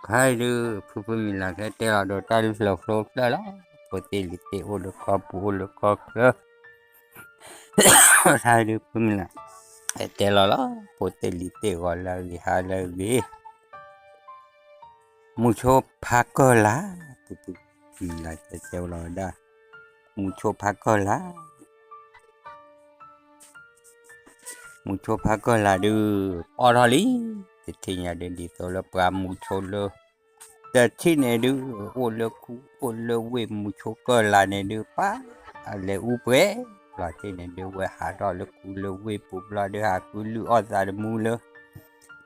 ခါအံၤဒုး ဖုဖုမံၤလၢ်ကဟဲတဲလီၤဒီးတၢ်လၢလၢၢ်ဖျိဖျၢၣ်လီၤ. ဖိသ့ၣ်လံၤသ့ၣ်အိၣ်လၢကီၢ်ပူၤအိၣ်လၢကီၢ်ချၢ ခါအံၤဒုးဖုမံၤလၢ် ဟဲတဲလီၤလီၤ. ဖိသ့ၣ်လံၤသ့ၣ်ဂီၤလၢအဂ့ၤဟါလၢအဂ့ၤ မုဆိဖါကၢၢ်လၢ်, ဖုဖုမံၤလၢ်တဲတဲလီၤဝဲဒၣ် မုဆိဖါကၢၢ်လၢ် မုဆိဖါကၢၢ်လၢ်ဒုး ပအီၣ်ထီၣ်လံ, တထံၣ်ညါဒုးဒ်သိးလၢပှၤမုဆိလၢ တထံၣ်န့ၣ်ဒုး အိၣ်လၢခူအိၣ်လၢဝ့ၢ်မုဆိကၢၢ်လၢ်န့ၣ်ဒုး ပှၤလဲၤအူပှဲၤ လီၤတ့ၢ်န့ၣ်ဒုး ဝဲဟးထီၣ်လၢခူလၢဝ့ၢ်ပူၤဘျီဒုး ဟးဃုလုၢ်အီၣ်သးတမူလၢ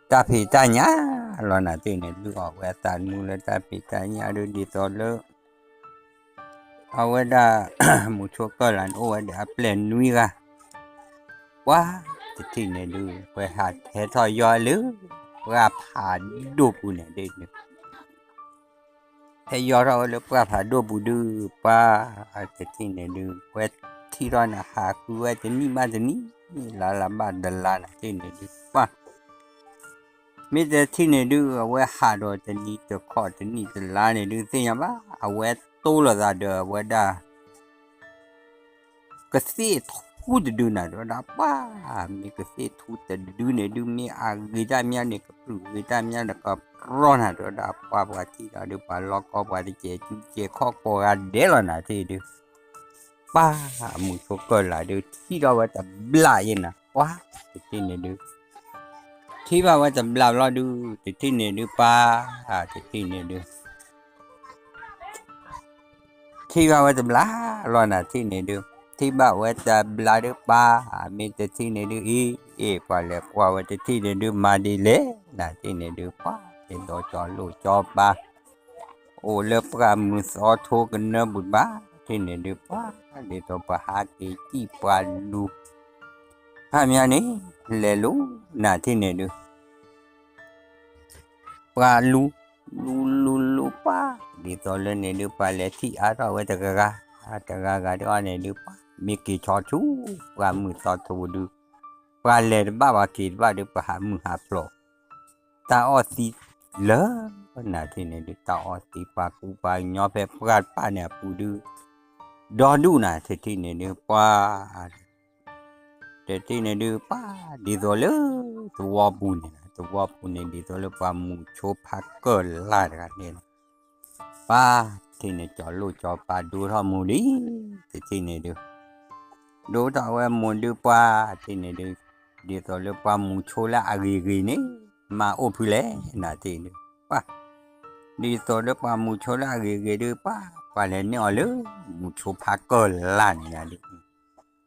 တၢ်ဖံးတၢ်ညၣ်လီၤနၤတ့ၢ်န့ၣ် လုၢ်အီၣ်ဝဲအသးတမူလၢတၢ်ဖံးတၢ်ညၣ်ဒုး ဒ်သိးလၢ အဝဲဒၣ် မုဆိကၢၢ်လၢ်န့ၣ် အိၣ်ဝဲဒီးအပျဲၢ်နွံဂၤ ပှၤတထံၣ်န့ၣ်ဒုး ပှၤဟးထဲထီၣ်ယီၢ်လၢ ပှၢ်ဖးဒိၣ်ပူၤန့ၣ်ဒုး ဟဲယီၢ်ထီၣ်ဝဲလၢပှၢ်ဖးဒိၣ်ပူၤဒုး ပှၤတထံၣ်န့ၣ်ဒုး ပှၤထံၣ်ထီၣ်န့ၣ် ဟးဃုဝဲတနံၣ်ဘၣ်တနံၣ် လါလါဘၣ်တလါနၤတ့ၢ်န့ၣ်ဒုး ပှၤ မ့ၢ်တထံၣ်န့ၣ်ဒုး အဝဲဟးဒီးတနံၤတခီတနံၣ်တလါန့ၣ်ဒုး သ့ၣ်ညါဘၣ် အဝဲတိလိာ်သးဒီးအဝဲဒၣ် ကသ့ၣ်ထူတဒုနၤ တဲဝဲဒၣ်ပှၤ မ့ၢ်ကသ့ၣ်ထူတဒုန့ၣ်ဒုး မ့ၢ်အဂ့ၤတၢ်မးန့ၣ် ကပြုၢ်ဂ့ၤတၢ်မးန့ၣ်ကပြီနၤ တဲဝဲဒၣ်ပှၤ ပှၤထံၣ်ဒီးဒုး ပှၤလီၤကီပှၤတစဲးကၠူတစဲးခီၣ်ကိးဂၤဒဲးလီၤနၤတ့ၢ်ဒုး ပှၤ မုဆိကၢၢ်လၢ်ဒုး ထံၣ်ထီၣ်ဝဲတဘျၣ်ယဲနၤ ပှၤ တထံၣ်န့ၣ်ဒုး ထံၣ်ဘၣ်ဝဲတဘျၣ်ဘျီဒုး တထံၣ်န့ၣ်ဒုး ပှၤ တထံၣ်န့ၣ်ဒုး ထံၣ်ဘၣ်ဝဲတဘျၣ်လီၤနၤတ့ၢ်န့ၣ်ဒုး ထံၣ်ဘၣ်ဝဲတဘျၣ်ဒုး ပှၤ မ့ၢ်တထံၣ်န့ၣ်ဒုး အ့ၣ် ပှၤလဲၤကွၢ်ဝဲတထံၣ်န့ၣ်ဒုး မၤဒ်လဲၣ်နၤတ့ၢ်န့ၣ်ဒုး ပှၤ ဒ်သိးကၠီလိၣ်ကၠီပၤ အိၣ်လၢပှၢ်မုၢ်သီထိကနၢပူၤတဘၣ် တထံၣ်န့ၣ်ဒုး ပှၤ ဒ်သိးပှၤဟးက့ၤစံၣ်ပှၤလူၤ ဖးမးန့ၣ် လဲၤလူၤနၤတ့ၢ်န့ၣ်ဒုး ပှၤလူၤ လူၤလူၤလူၤပှၤ ဒ်သိးလၢန့ၣ်ဒုး ပှၤလဲၤထံၣ်အါထီၣ်ဝဲတဂၤဂၤ တဂၤဂၤဒုးအီၤန့ၣ်ဒုး ပှၤမ့ၢ်က့ၤဆီဆူ ပှၢ်မုၢ်သီထိဒုး ပှၤလဲၤတဘၣ်ပှၤက့ၤတဘၣ်ဒုး ပှၤဟးမုၢ်ဟးဖျိး တၢ်အီၣ်သံလၢ နၤတ့ၢ်န့ၣ်ဒုး တၢ်အီၣ်သံပှၤကူပှၤကညီဖဲပှၢ်တဖၣ်န့ၣ်အပူၤဒုး ဒီဒူၣ်နၤ တထံၣ်န့ၣ်ဒုး ပှၤ တထံၣ်န့ၣ်ဒုး ပှၤ ဒ်သိးလၢ သဝီပူၤန့ၣ် သဝီပူၤန့ၣ် ဒ်သိးလၢပှၤမုဆိဖါကၢၢ်လၢ်တဂၤန့ၣ် ပှၤ တထံၣ်န့ၣ် ကၠီလိၣ်ကၠီပၤဒိထီၣ်မူလံ တထံၣ်န့ၣ်ဒုး ဒိထီၣ်ဝဲမူဒုး ပှၤ တထံၣ်န့ၣ်ဒုး ဒ်သိးလၢပှၤမုဆိလၢအဂ့ၤဂ့ၤန့ၣ် မၤအိၣ်ဖုလဲၣ် နၤတ့ၢ်ဒုး ပှၤ ဒ်သိးလၢပှၤမုဆိလၢအဂ့ၤဂ့ၤဒုး ပှၤ ပှၤလဲၤန့ၢ်အီၤလၢ မုဆိဖါကၢၢ်လၢ်န့ၣ်ဒုး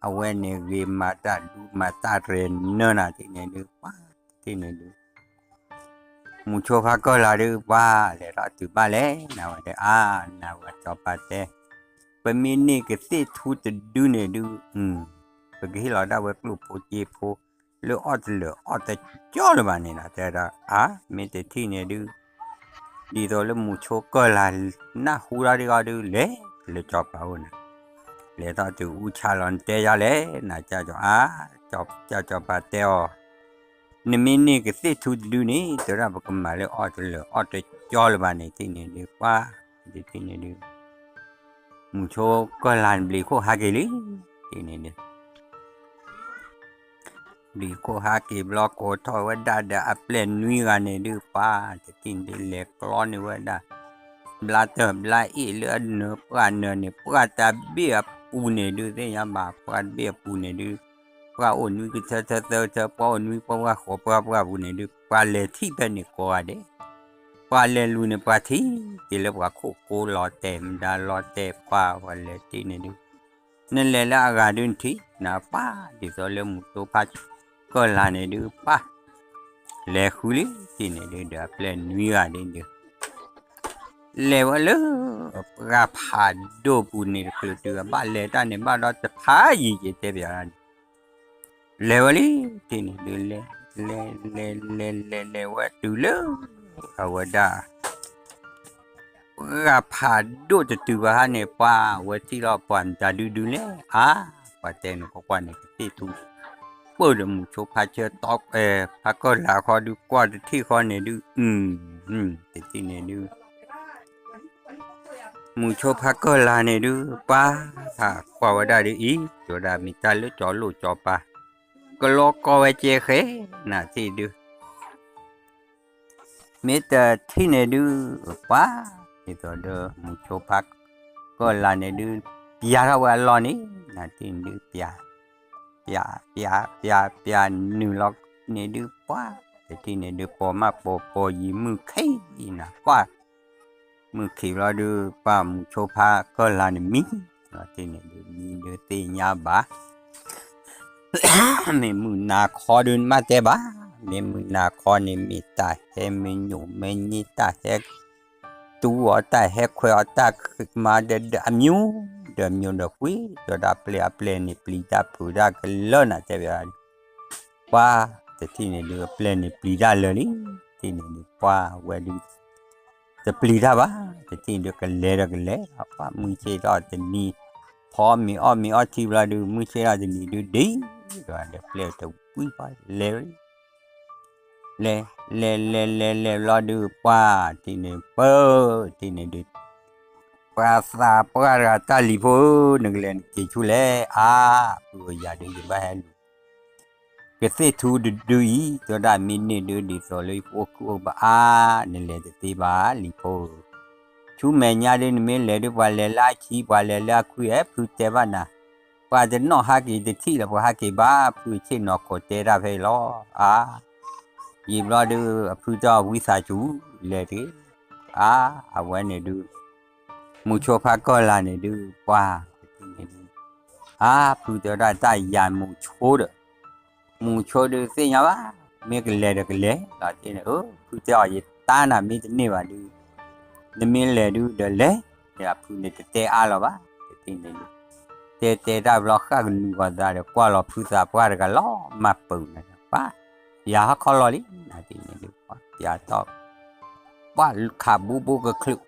အဝဲန့ၣ်ဂ့ၤမၤတၢ်ဒူမၤတၢ်ရဲၣ်နၢနၤတ့ၢ်န့ၣ်ဒုး ပှၤ တထံၣ်န့ၣ်ဒုး မုဆိဖါကၢၢ်လၢ်ဒုး ပှၤလဲၤထီၣ်တုၤဘၣ်လဲၣ် နဝဲဒၣ်အါ နဝဲကၠီပၤတဲ ပမ့ၢ်န့ၢ်ကသ့ၣ်ထူတဒုန့ၣ်ဒုး ပကဟ့ၣ်လီၤဒၣ်ဝဲကျိၣ်ဖိစ့ဖိ လၢအီၣ်တလၢာ်အီၣ်တကၠီလၢၤဘၣ်န့ၣ်ဒီး တဲဒီး အါ မ့ၢ်တထံၣ်န့ၣ်ဒုး ဒ်သိးလၢမုဆိကၢၢ်လၢ် နၢ်ဟူထီၣ်ဒံးအီၤဒုး လဲၤလၢကၠီပၤအိၣ်နၤ လဲၤထီၣ်တုၤအူဆါလီၤ နတဲယၤလဲၣ် နကၠီပၤ ကၠီပၤတဲအီၤ နမ့ၢ်န့ၢ်ကသ့ၣ်ထူတဒုန့ၣ် တဲဒၣ်ပကမၤလၢအီၣ်တလၢာ်အီၣ်တကၠီလၢၤဘၣ်န့ၣ် တထံၣ်န့ၣ်ဒုး ပှၤ တထံၣ်န့ၣ်ဒုး မုဆိကၢၢ်လၢ်န့ၣ် ဘျံးခိၣ်ဟးက့ၤလံ တထံၣ်န့ၣ်ဒုး ဘျံးခိၣ်ဟးက့ၤဘျီ ကိးထီၣ်ဝဲဒၣ်ဒီးအပျဲၢ်နွံဂၤန့ၣ်ဒုး ပှၤ တထံၣ်န့ၣ်ဒုး လဲၤကျီန့ၢ်ဝဲဒၣ် ဘျါတၢၢ်ဘျါအ့ၣ်လၢအနၢၤပှၢ်နၢၤန့ၣ် ပှၢ်တဘ့ၣ်အပူၤန့ၣ်ဒုး သ့ၣ်ညါဘၣ် ပှၢ်တဘ့ၣ်အပူၤန့ၣ်ဒုး ပှၢ်အိၣ်နွံကထၢထၢသၢထၢ ပှၢ်အိၣ်နွံပှၢ်ပှၢ်ဃိးပှၢ်ပှၢ်ပူၤန့ၣ်ဒုး ပှၤလဲၤထံၣ်ဖဲန့ၣ်ကိးဂၤဒဲး ပှၤလဲၤလူၤန့ၣ် ပှၤထံၣ်က့ၤလၢပှၤခိၣ်ကိလီၤတဲာ် မဒါလီၤတဲာ် ပှၤ ပှၤလဲၤထံၣ်န့ၣ်ဒုး နလဲၤလၢအဂၤဒုးနထံၣ် နပှၤ ဒ်သိးလၢမုဆိဖါကၢၢ်လၢ်န့ၣ်ဒုး ပှၤ လဲၤဃုလံ တထံၣ်န့ၣ်ဒုး ဒီးအပျဲၢ်နွံဂၤဒ်ဒုး လဲၤဝဲလၢ ပှၢ်ဖးဒိၣ်ပူၤန့ၣ်တချုးတုၤ အဘၣ်လဲၤတၢ်န့ၣ် ဘၣ်ဒီးတဖးယံၤယံၤတဲပၠးဒၣ်န့ၣ် လဲၤဝဲလံ တထံၣ်န့ၣ်ဒုး လဲၤ လဲၤ လဲၤ လဲၤ လဲၤ လဲၤဝဲတုၤလၢ အဝဲဒၣ် ပှၢ်ဖးဒိၣ်တတုၤဘၣ်ဟါန့ၣ် ပှၤ အဝဲထံၣ်လီၤပှၤမတၤဒုဒုလဲၣ် အါ ပှၤတဲန့ၣ် ကွၢ်ကွၢ်န့ၣ် ကသ့ၣ်ထူ ပၢၢ်ဒီးမုဆိဖါဆၢတီ ဖါကၢၢ်လၢ်ခီဒုး ကွၢ်တထံၣ်ဃီန့ၣ်ဒုး အု တထံၣ်န့ၣ်ဒုး မုၢ်ဆိဖါကၢၢ်လၤန့ၣ်ဒုး ပှၤ ကွၢ်ဝဲဒၣ်ဒ်အံၤ တဲဝဲဒၣ်မ့ၢ်တၢ်လၢကၠီလိၣ်ကၠီပၤ ကလီကီဝဲကဲဃဲ နၤတထံၣ်ဒုး မ့ၢ်တထံၣ်န့ၣ်ဒုး ပှၤ ဒ်သိးဒီး မုၢ်ဆိဖါကၢၢ်လၤန့ၣ်ဒုး ပျးထီၣ်ဝဲအလီၢ်န့ၣ် နၤတထံၣ်န့ၣ်ဒုး ပျး ပျး ပျး ပျး ပျးနုာ်လီၤန့ၣ်ဒုး ပှၤ တထံၣ်န့ၣ်ဒုး ပိာ်မၣ်ပိာ် ပိာ်ယံၤမုၢ်ခံနၤ ပှၤ မုၢ်ခံဘျီဒုး ပှၤမုၢ်ဆိဖါကၢၢ်လၤန့ၣ်မံ နၤတထံၣ်န့ၣ်ဒုး မံဒုးသ့ၣ်ညါဘၣ် မ့ၢ်မုၢ်နၤခီဒုးနဘၣ်တဲဘၣ်, မ့ၢ်မုၢ်နၤခီန့ၣ် မ့ၢ်တၢ်ဟဲမ့ၢ်ညိၣ်မ့ၢ်ညံ တၢ်ဟဲ တူအီၤ တၢ်ဟဲခွဲးအီၤ တၢ်မံၤဒီးမံၤဒီးကွံာ် ဒီးတၢ်ပျဲၢ်အပျဲၢ်န့ၣ် ပျံၤတၢ်ဖုးတၢ်ကလၢနၤတဲဘၣ် ပှၤ တထံၣ်န့ၣ်ဒုး အပျဲၢ်န့ၣ်ပျံၤတၢ်လၢာ်လံ, တထံၣ်န့ၣ်ဒုး ပှၤဝဲဒုး တပျံၤတၢ်ဘၣ်, တထံၣ်န့ၣ်ဒုး ကလဲၤဒီးကလဲၤလီၤ, ပှၤမုၢ်ဆ့ၣ်ထီၣ်တနံၤ ဖီမ့ၤအီၣ်မ့ၤအီထံဘျီဒုး မုၢ်ဆ့ၣ်ထီၣ်တနံၤဒုး ဒ်ဒီးဒီးပျဲၢ်တဝံၤပှၤလဲၤလံ, လဲၤ လဲၤ လဲၤ လဲၤ လဲၤဘျီဒုး ပှၤ တထံၣ်န့ၣ် ပၢ တထံၣ်န့ၣ်ဒုး ပှၤသးပှၢ်တဂၤတၢ်လံၤဖိဧၢ, နကလဲၤနက့ၤဆူလဲၣ်, အါ ပုၢ်ဧၢ ယၤဒုးယဘၣ်ဟဲလူၤ ကသ့ၣ်ထူတဒုအံၤ တဲဝဲဒၣ်မ့ၢ်န့ၢ်ဒုး ဒ်သိးလၢယအိၣ်ခုၣ်အိၣ်ဘၣ်အါ, နလဲၤတသ့ဘၣ်လံၤဖိဧၢ, ဆူမဲာ်ညါဒုး နမ့ၢ်လဲၤဒုး ပှၤလဲၤလၢအဆံ ပှၤလဲၤလၢအခွံ အဲ ဖုတဲဘၣ်နၤ, ပှၤတနီၣ်ဟးက့ၤတထံၣ်လၢၤ ပှၤဟးက့ၤဘၣ် ဖုဆ့ၣ်နီၤခိးတဲတၢ်ဖဲအံၤလီၤ, အါ ယံာ်ဘျီဒုး အဖုတဝံသးစူၤ လဲၤတဂ့ၤ, အါ အဝဲန့ၣ်ဒုး မုၢ်ဆိဖါကၢၢ်လၤန့ၣ်ဒုး ပှၤ တထံၣ်န့ၣ်ဒုး အါ ဖုတဲဝဲဒၣ်တၢ်ယၤမုၢ်ဆိဒီး မုၢ်ဆိဒုးသ့ၣ်ညါဘၣ်, မ့ၢ်ကလဲၤဒီးကလဲၤလီၤတထံၣ်န့ၣ်, ဖုတဲအီၤယတၢ်နၤမ့ၢ်တန့ၢ်ဘၣ်ဒုး နမ့ၢ်လဲၤဒုးဒီးလဲၤ, အဖုန့ၣ်တတဲအါလီၤဘၣ်, တထံၣ်န့ၣ်ဒုး တဲတဲတၢ်ဘျီဃၣ်ကနူၤဂီၤသးဒီး ကွၢ်လီၤဖုသးပှၢ်တဂၤလီၤ မၤပၢၤနၤ ပှၤ ပျးဟီၣ်ခီလီၤလံ, နထံၣ်န့ၣ်ဒုး ပှၤပျးထီၣ် ပှၤခးဘူးဘူးကချုး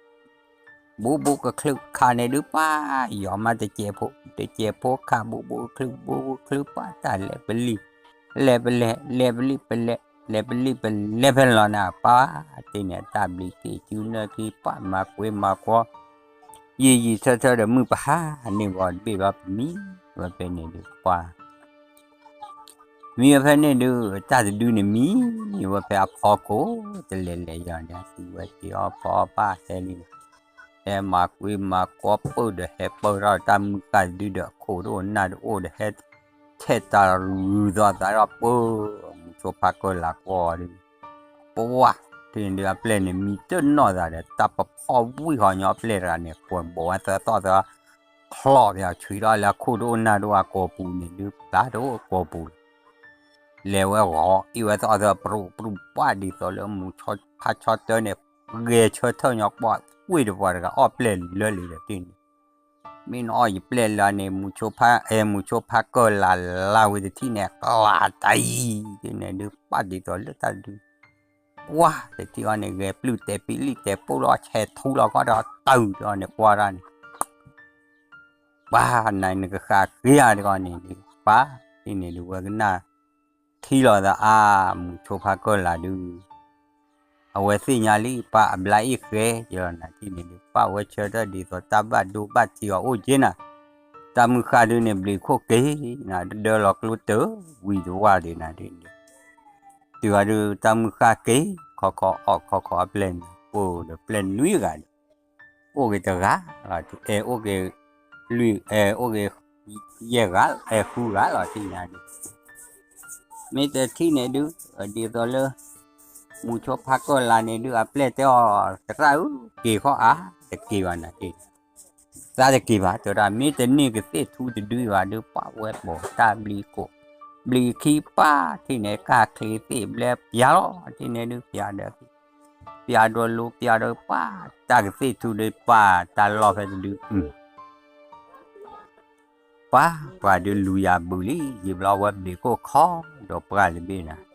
ဘူးဘူးကချုးခးန့ၣ်ဒုး ပှၤယီၤမးတစဲးဖိ တစဲးဖိခးဘူးဘူးကချုး ဘူးဘူးကချုး ပှၤတၢ်လဲၤပလံၤ လဲၤပလဲၤ လဲၤပလံၤပလဲၤ လဲၤပလံၤပလဲၤဖဲလီၤနၤ ပှၤတထံၣ်န့ၣ် တၢ်ဘျံးက့ၤစုနၢခံ ပှၤမၤကွ့မၤကွီ ယံာ်ယံာ်ထၢထၢဒီး မုၢ်ပဟါန့ၢ်ဂီၤတဘ့ၣ်ဘျီပမံ ဝဲဖဲန့ၣ်ဒုး ပှၤ မံဝဲဖဲန့ၣ်ဒုး တၢ်တဒုန့ၣ်မံ ဝဲဖဲအဖီခိၣ် တလဲၤလဲၤယီၤန့ၣ် အစုဝဲက့ၤအီၣ်ဖီအီၣ်ပၢ်ဟဲလံ ဟဲမၤကွ့မၤကွီပၢၢ်ဒီးဟဲပၢၢ်ထီၣ်တၢ်မုၢ်ဃၢ်တဒုဒီး အခိၣ်တအိၣ်နၢ်တအိၣ်ဒီး ဟဲထဲးတၢ်ရုၤသီသးထီၣ်ပၢၢ် မုၢ်ဆိဖါကၢၢ်လၤကွီၢ်ဒုး ပဝါ တထံၣ်န့ၣ်ဒုး အပျဲၢ်န့ၣ်မံတနီၣ်သးဒီး တၢ်ပဖီၣ်ဝံၣ်ဃီညီအပျဲၢ်တဂၤန့ၣ် ကွၢ်ဘိးဝဲသၢသီၣ်သၢ ချီၣ်ဖဲအီၤ ဆှံထီၣ်လၢအခိၣ်တအိၣ်နၢ်တအိၣ်အကိာ်ပူၤန့ၣ်ဒုး ပျးတအိၣ်အကိာ်ပူၤလီၤ လဲၤဝဲဂီၤအ့ၣ်ဝဲသီၣ်သၢ ပြူၣ်ပြူၣ်ပှၢ်ဒ်သိးလၢမုၢ်ဆီဖါဆီတၢန့ၣ် ဂဲၤဆၢထၢၣ်ညီကွၢ်ကွ့ၢ်တပှၤတဂၤအီၣ်ပျဲၢ်လၢလံဒီးတထံၣ်န့ၣ် မ့ၢ်နအီၣ်ယပျဲၢ်လၢန့ၣ် မုၢ်ဆိဖါ အဲ မုၢ်ဆိဖါကၢၢ်လၤလၤဝဲတထံၣ်န့ၣ် ကျးတၢ်အံၤ တထံၣ်န့ၣ်ဒုး ပၢ်ဒ်သိးလၢတၢ်ဒုး ပှၢ်တထံၣ်အီၤန့ၣ် ဂဲၤပျုၢ်တဲာ်ပံလံၣ်တဲာ်ပိၢ်လီၤ ဆဲးထူလီၤကီၢ်ဒီးတၢ်အုၣ်တအီၤန့ၣ် ကွၢ်တၢ်န့ၣ် ပှၢ်နၤနကဃၣ်ဃ့ဧါတဂီၢ်န့ၣ်ဒုး ပၢ်တထံၣ်န့ၣ်ဒုး ဝဲကနၣ်ထံလီၤသးအါ မုၢ်ဆိဖါကၢၢ်လၤဒုး အဝဲသ့ၣ်ညါလံ ပၢ်အဘျါအ့ၣ်ဃဲ ယလီၤနၤတထံၣ်န့ၣ်ဒုး ပၢ်ဝဲဆၢထၢၣ်ဒ်သိးတၢ်ဘၣ်ဒိဘၣ်ထံးအီၤအိၣ်က့နၤ တၢ်မုၢ်ဃၢ်ဒုးန့ၣ် ဘျံးခိၣ်က့ၤနၤ ဒၢလီၤကျိတၢ်ဝံၤတဝၢ်ဒုးနၤဒုး တုၤအီၤဒုး တၢ်မုၢ်ဃၢ်က့ၤ ခီခီအီၣ်ခီခီအပျဲၢ်န့ၣ် ပၢၢ်ဒီးပျဲၢ်နွံဂၤဒုး အိၣ်က့ၤတဂၤလီၤ အဲ အိၣ်က့ၤ လွံၢ် အဲ အိၣ်က့ၤ ယဲၢ်ဂၤ အဲ ဃုဂၤလီၤ တထံၣ်န့ၣ်ဒုး မ့ၢ်တထံၣ်န့ၣ်ဒုး ဒ်သိးလၢ မုၢ်ဆိဖါကၢၢ်လၤန့ၣ်ဒုး အပျဲၢ်တဲအီၤ သရၣ်ဧၢ က့ၤဃီဧါ တက့ၤဘၣ်နၤတထံၣ် သးတက့ၤဘၣ် တဲဝဲဒၣ် မ့ၢ်တန့ၢ်ကသ့ၣ်ထူတဒုဘၣ်ဒုး ပၢ်ဝဲပိာ်တၢ်ဘျံးခိၣ် ဘျံးခံပၢ် တထံၣ်န့ၣ် ကၢ်ချ့သ့ၣ်ဘျဲပျးလီၤ တထံၣ်န့ၣ်ဒုး ပျးဒီး ပျးဒီးလူၤ ပျးဒီးပၢ် တၢ်ကသ့ၣ်ထူဒုး ပၢ်တၢ်လီၢ်ဖဲတဒု ပှၤ ပှၤဒုးလူၤယၤဘုးလံ ယံာ်ဘျီဝဲဘျံးခိၣ်ခီဒီးပှၢ်တဘ့ၣ်နၤ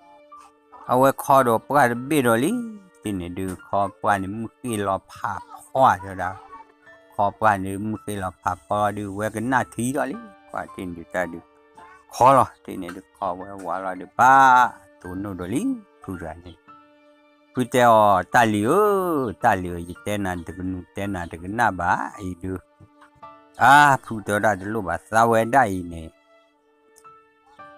အဝဲခီဒီးပှၢ်တဘ့ၣ်ဒီးလံ တထံၣ်န့ၣ်ဒုး ခီပှၢ်န့ၣ် မုၢ်ဃ့ၢ်လီၤဖးဖီတဲဝဲဒၣ် ခီပှၢ်န့ၣ် မုၢ်ဃ့ၢ်လီၤဖးဖီလီၤဒုး ဝဲကနၣ်ထံလီၤလံ ပှၤတထံၣ်န့ၣ်ဒုးတၢ်ဒုး ခီလီၤ တထံၣ်န့ၣ်ဒုး ခီဝဲဝးလီၤဒုး ပၢ်တိၢ်နီၣ်ဒီးလံ ဖုတဂၤန့ၣ် ဖုတဲအီၤ တၢ်လံၤဧၢ, တၢ်လံၤဧၢ, ယတဲနၤတကနူၤ တဲနၤတကနၣ်ဘၣ်အံၤဒုး, အါ ဖုတဲဝဲဒၣ်တလိၣ်ဘၣ် သးဝဲဒၣ်အံၤန့ၣ်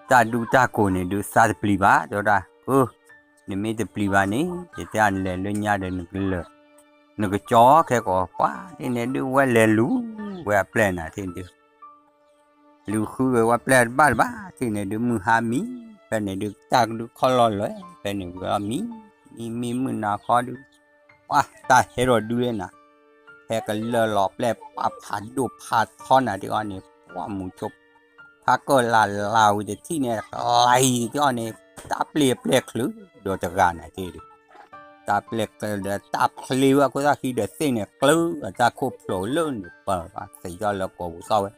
တၢ်ဒူတၢ်ကိၢ်န့ၣ်ဒုး သးတပျံၤဘၣ် တဲဝဲဒၣ်, အၢ နမ့ၢ်တပျံၤဘၣ်န့ၣ် ယတဲအီၤ နလဲၤလၢညါဒီး နကလၢာ် နကကၠီခဲကိာ် ပှၤထံၣ်န့ၣ်ဒုး ဝဲလဲၤလူၤဝဲအပျဲၢ်နၤထံၣ်န့ၣ်ဒုး လူၤဃုဝဲဝဲပျဲၢ်တဘၣ်တဘၣ် ထံၣ်န့ၣ်ဒုး မုၢ်ဟါမံ ဖဲန့ၣ်ဒုး တၢ်ကဒုးခီၣ်လီၢ်လၢ ဖဲန့ၣ်ဝံၤအီၤမံ မံမံမုၢ်နၤခီဒုး ပှၤတၢ်ဟဲထီၣ်ဒုးနၤ ဟဲကလၢာ်လီၤပျဲၢ် ပာ်ဖးဒိၣ်ဖးထီနၤဒုးအီၤန့ၣ် ပှၤမူၤဆိ ဖးကၢၢ်လၢ်လၢ်ဝံၤတထံၣ်န့ၣ် လံၤဒုးအီၤန့ၣ် တၢ်ပျဲၢ်ပျဲၢ်ချုးဒီးတဂၤနၤတ့ၢ်ဒုး တၢ်ပျဲၢ်ချုးဒီးတၢ်ဖျ့ဝဲအခိၣ်သၣ်ဃံဒီးသ့ၣ်န့ၣ် ကျၢအတၢ်ခိၣ်ဖျိးလၢန့ၣ် ပၢၤသယီၣ်လၢကိာ်ပူၤသီၣ်ဝဲ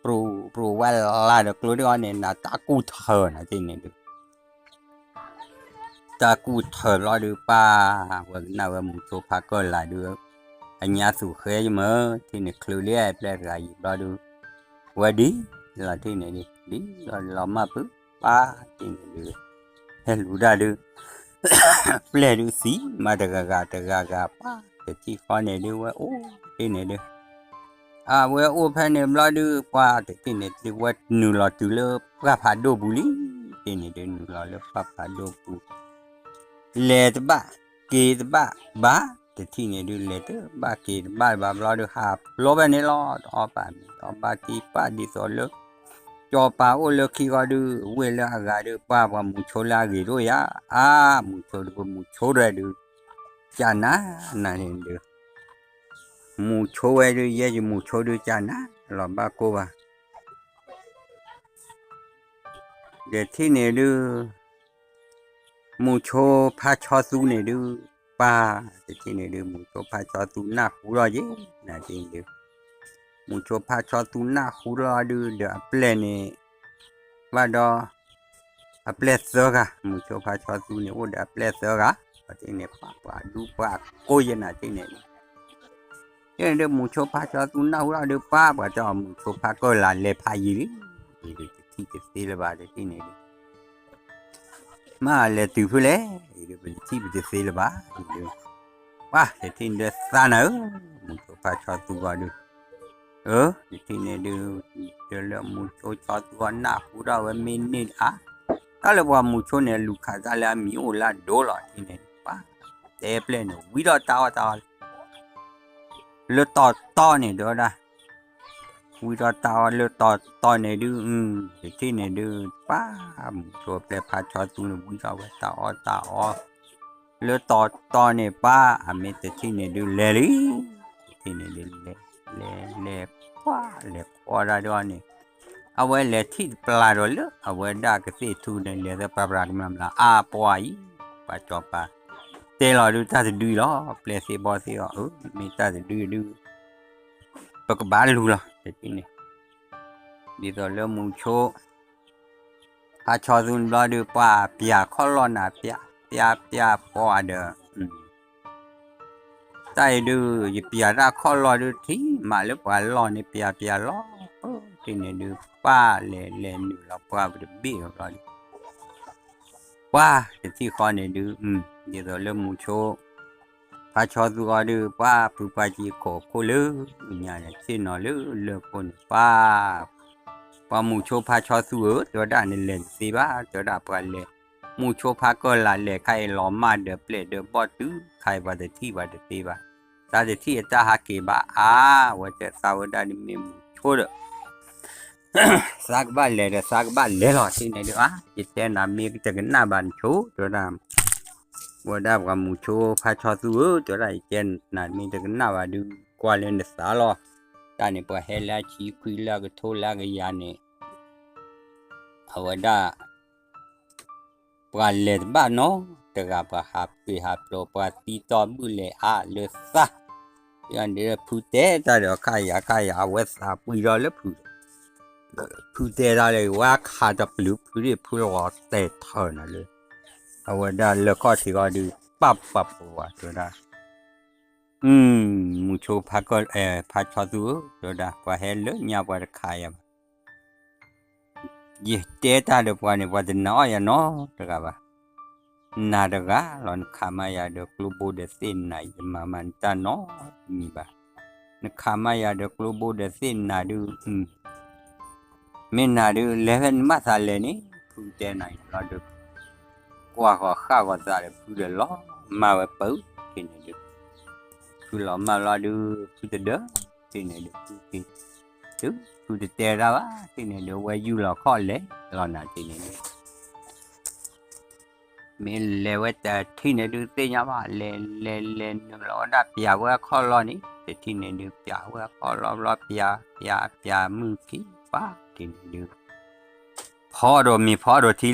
ပြူၤပြူၤဝဲလၢ်ဒီးကျိတ့ၢ်အီၤန့ၣ် နတၢ်ကူၣ်ထၢနၤတ့ၢ်န့ၣ်ဒုး တၢ်ကူၣ်ထၢဘျီဒုး ပၢ်ဝဲကနၣ်ဝဲမူၤဆိဖးကၢၢ်လၢ်ဒုး အညါသူၣ်ဃဲယမၢ ထံၣ်န့ၣ်ချုးလံပျဲၢ်တဂၤယံၤဘျီဒုး ဝဲဒ်လီၤထံၣ်န့ၣ်ဒုး ဒ်လီၤလီၤမၢ်ပုၢ် ပၢ်ထံၣ်န့ၣ်ဒုး ဟဲလူၤတၢ်ဒုး ပျဲၢ်ဒုးသံမးတဂၤဂၤတဂၤဂၤ ပၢ်တထံၣ်ဃီန့ၣ်ဒုး ဝဲအိၣ်ထံၣ်န့ၣ်ဒုး အဝဲအိၣ်ဖဲန့ၣ်ဘျီဒုး ပှၤတထံၣ်န့ၣ်ဒုး ဝဲနုာ်လီၤတုၤလၢပှၢ်ဖးဒိၣ်ပူၤလံ ထံၣ်န့ၣ်ဒုး နုာ်လီၤလၢပှၢ်ဖးဒိၣ်ပူၤ လဲၤတဘၣ်က့ၤတဘၣ်ဘၣ် တထံၣ်န့ၣ်ဒုး လဲၤတဘၣ်က့ၤတဘၣ်ဘၣ်ဘျီဒုး ဟးဖျိဖဲန့ၣ်လီၤ တအီၣ်ဘၣ်မ့ၤတအီၣ်ဘၣ်က့ၤ ပၢ်ဒ်သိးလၢ ကၠီၤပၤအိၣ်လၢခံဂီၤဒုး ဝ့ၢ်လၢအဂၤဒုး ပှၢ်ပှၤမူၤဆိလၢအဂ့ၤဒိၣ်ယၤ အါ မူၤဆိဒုး မူၤဆိဒဲးဒုး ကနၤ နၤန့ၣ်ဒုး မူၤဆိဝဲဒုး ယဲယမူၤဆိဒုး ကနၤ လီၤဘၣ်ကိၢ်ဘၣ် ဒီးထံၣ်န့ၣ်ဒုး မူၤဆိဖးဆီသူန့ၣ်ဒုး ပၢ်တထံၣ်န့ၣ်ဒုး မူၤဆိဖးဆီသူနၢ်ဟူထီၣ်ယဲ နၤတ့ၢ်ဒုး မူၤဆိဖးဆီသူနၢ်ဟူထီၣ်ဒုး ဒီးအပျဲၢ်န့ၣ် ဘၣ်ဒီး အပျဲၢ်သၢဂၤ မူၤဆိဖးဆီသူန့ၣ် အိၣ်ဒီးအပျဲၢ်သၢဂၤ ပှၤထံၣ်န့ၣ် ပှၤပှၤဒူပှၤကိၢ်ယဲ နၤတ့ၢ်န့ၣ်ဒုး ယဲန့ၣ်ဒုး မူၤဆိဖးဆီသူနၢ်ဟူထီၣ်ဒုး ပၢ်ပှၤတဲအီၤ မူၤဆိဖးကၢၢ်လၢ်လဲၤဖးယံၤလံ အံၤဒုးတထံၣ်တသ့လၢၤဘၣ် တထံၣ်န့ၣ်ဒုး မ့ၢ်လဲၤတုၤဖဲလဲၣ် အံၤဒုး ပတထံၣ်ပတသ့လၢၤဘၣ် အံၤဒုး ပှၤတထံၣ်န့ၣ်ဒုးသးနၤဧၢ မူၤဆိဖးဆီသူဂီၤဒုး အၢ တထံၣ်န့ၣ်ဒုး ဒုးလၢမူၤဆိဆီသူအနၢ်ဟူထီၣ်ဝဲမ့ၢ်န့ၢ်အါ တၢ်လၢပှၤမူၤဆိန့ၣ် လူၤခးတၢ်လၢအမံၤအိၣ်လၢအဒိၣ်လီၤ ထံၣ်န့ၣ် ပှၤတဲပျဲၢ်န့ၣ် ဝံထီၣ်တၢ်အီၣ်တၢ်အီ လၢတီၤတီၤန့ၣ် တဲဝဲဒၣ် ဝံထီၣ်တၢ်အီၣ်လၢတီၤတီၤန့ၣ်ဒုး တထံၣ်န့ၣ်ဒုး ပှၤမူၤဆိပျဲၢ်ဖးဆီသူန့ၣ် ဝံထီၣ်ဝဲတၢ်အီၣ်တၢ်အီ လၢတီၤတီၤန့ၣ် ပှၤအမ့ၢ်တထံၣ်န့ၣ်ဒုးလဲၤလံ တထံၣ်န့ၣ်ဒုးလဲၤ လဲၤလဲၤ ပှၤလဲၤကွၢ်တၢ်ဒုးအီၤန့ၣ် အဝဲလဲၤထံၣ်တပျၢ်ဒီးလၢ အဝဲဒၣ်ကသ့ၣ်ထူန့ၣ် လဲၤသပျၢ်ပျၢ်ကမျၢၢ်မျၢၢ် အါပှၤအံၤ ပှၤကၠီၤပၤ တဲလီၤဒုးတၢ်တဒုအံၤလီၤ ပျဲၢ်သ့ၣ်ဘီသ့ၣ်အီၤ အၢ မ့ၢ်တၢ်တဒုဒုး ပကဘၣ်လူၤလီၤ တထံၣ်န့ၣ် ဒ်သိးလၢမူၤဆိ ဖးဆီသူန့ၣ်ဘျီဒုး ပှၤပျၢ်ခီၣ်လီၢ်နၤ ပျၢ်ပျၢ်ပျၢ်ပှၤဒီး တၢ်အံၤဒုး ယပျၢ်တၢ်ခီၣ်လီၢ်ဒုး ထံၣ်မးလၢပှၤလီၢ်န့ၣ် ပျၢ်ပျၢ်လီၤ တထံၣ်န့ၣ်ဒုး ပှၤလဲၤလဲၤနုာ်လီၤပှၤပတဘ့ၣ်လီၤဘျီဒုး ပှၤတထံၣ်ဃီန့ၣ်ဒုး ဒ်သိးလၢမူၤဆိ ဖးဆီသူဃီဒုး ပှၤဖုပှၤကံခိးခိၣ်လၢညါန့ၣ် ဆ့ၣ်နီၤလၢလၢၢ်ခိၣ်န့ၣ် ပှၤ ပှၤမူၤဆိဖးဆီသူဧၢ တဲဝဲဒၣ်နလဲၤတသ့ဘၣ် တဲဝဲဒၣ်ပှၤလဲၤ မူၤဆိဖးကၢၢ်လၢ်လဲၤခါအံၤလီၤမၢ်ဒီးပျဲၢ်ဒီးဘီၣ်တုၤခါအံၤပှၤတထံၣ်ပှၤတသ့ဘၣ် သးတထံၣ်အတၢ်ဟးက့ၤဘၣ်အါ ဝဲတဲသးဝဲဒၣ်ဒ်မ့ၢ်မူၤဆိဒီး သးကဘၣ်လဲၤဒီးသးကဘၣ်လဲၤလီၤ တထံၣ်န့ၣ်ဒုး အါ ယတဲနၤမ့ၢ်တကနၣ်ဘၣ်နဆိ တဲဝဲဒၣ် ဝဲဒၣ်ပှၤမူၤဆိဖးဆီသူဧၢ တဲဝဲဒၣ် ယတဲနၤမ့ၢ်တကနၣ်ဘၣ်ဒုး ကွၢ်လၢနသးလီၤ တၢ်န့ၣ်ပှၤဟဲလၢအဆံခွံလၢအကထိလၢအကယၤန့ၣ် အဝဲဒၣ် ပှၤလဲၤတဘၣ်နီတဂၤ ပှၤဟးပှ့ၤဟးဖျိး ပှၤသံတီဘုၣ်လဲၤအါလၢသး ဖုတဲတၢ်ဒီးခါယၤခါယၤ အဝဲသးပှံၢ်ထီၣ်လၢဖု ဖုတဲတၢ်လၢ ဝဲခးတပျုၤဖုဒံး ဖုလီၤတဲာ်ထၢၣ်နၤလၢ အဝဲဒၣ်လၢခီၣ်ထံးဂီၢ်ဒုး ပၢ်ပှၤပှၤတဲဝဲဒၣ် မူၤဆိဖးကီၢ် ဖးဆီသူဧၢ တဲဝဲဒၣ် ပှၤဟဲလၢညါပှၤတခးယၤဘၣ် ယတဲတၢ်ဒီးပှၤန့ၣ် ပှၤတနာ်အီၣ်ယၤနီတဂၤဘၣ်. နၤတဂၤလီၤ နခးမါယၤဒီးကျိဘိဒီးသ့ၣ်နၤ ယမၤမၤနတၢ်နီတမံၤဘၣ်. နခးမါယၤဒီးကျိဘိဒီးသ့ၣ်နၤဒုး မ့ၢ်နၤဒုး လဲၤဖဲနဘၣ်သးလဲၤန့ၣ် ဖုတဲနၤအံၤလီၤဒုး ကွၢ်ဃီၤဃၣ်ဃီၤသးဒီးဖုဒီးလီၤမၢ်ဝဲပၢၢ်ထံန့ၣ်ဒုး ဖုလီၤမၢ်လီၤဒုး ဖုတဒၢထံန့ၣ်ဒုး ဖုက့ၤ ဒုး ဖုတတဲတၢ်ဘၣ်ထံန့ၣ်ဒုး ဝဲယူၢ်လီၤခီၣ်လဲၤလီၤနၤထံန့ၣ်ဒုး မ့ၢ်လဲၤဝဲတထံၣ်န့ၣ်ဒုး သ့ၣ်ညါဘၣ် လဲၤလဲၤလဲၤနုာ်လီၤဝဲဒၣ်ပျးဝဲအခီၣ်လီၢ်န့ၣ် တထံၣ်န့ၣ်ဒုး ပျးဝဲအခီၣ်လီၢ်ဘျီ ပျးပျးပျးမုၢ်ခံ ပှၤထံၣ်န့ၣ်ဒုး ဖီဒီးမ့ၤဖီဒီးထံ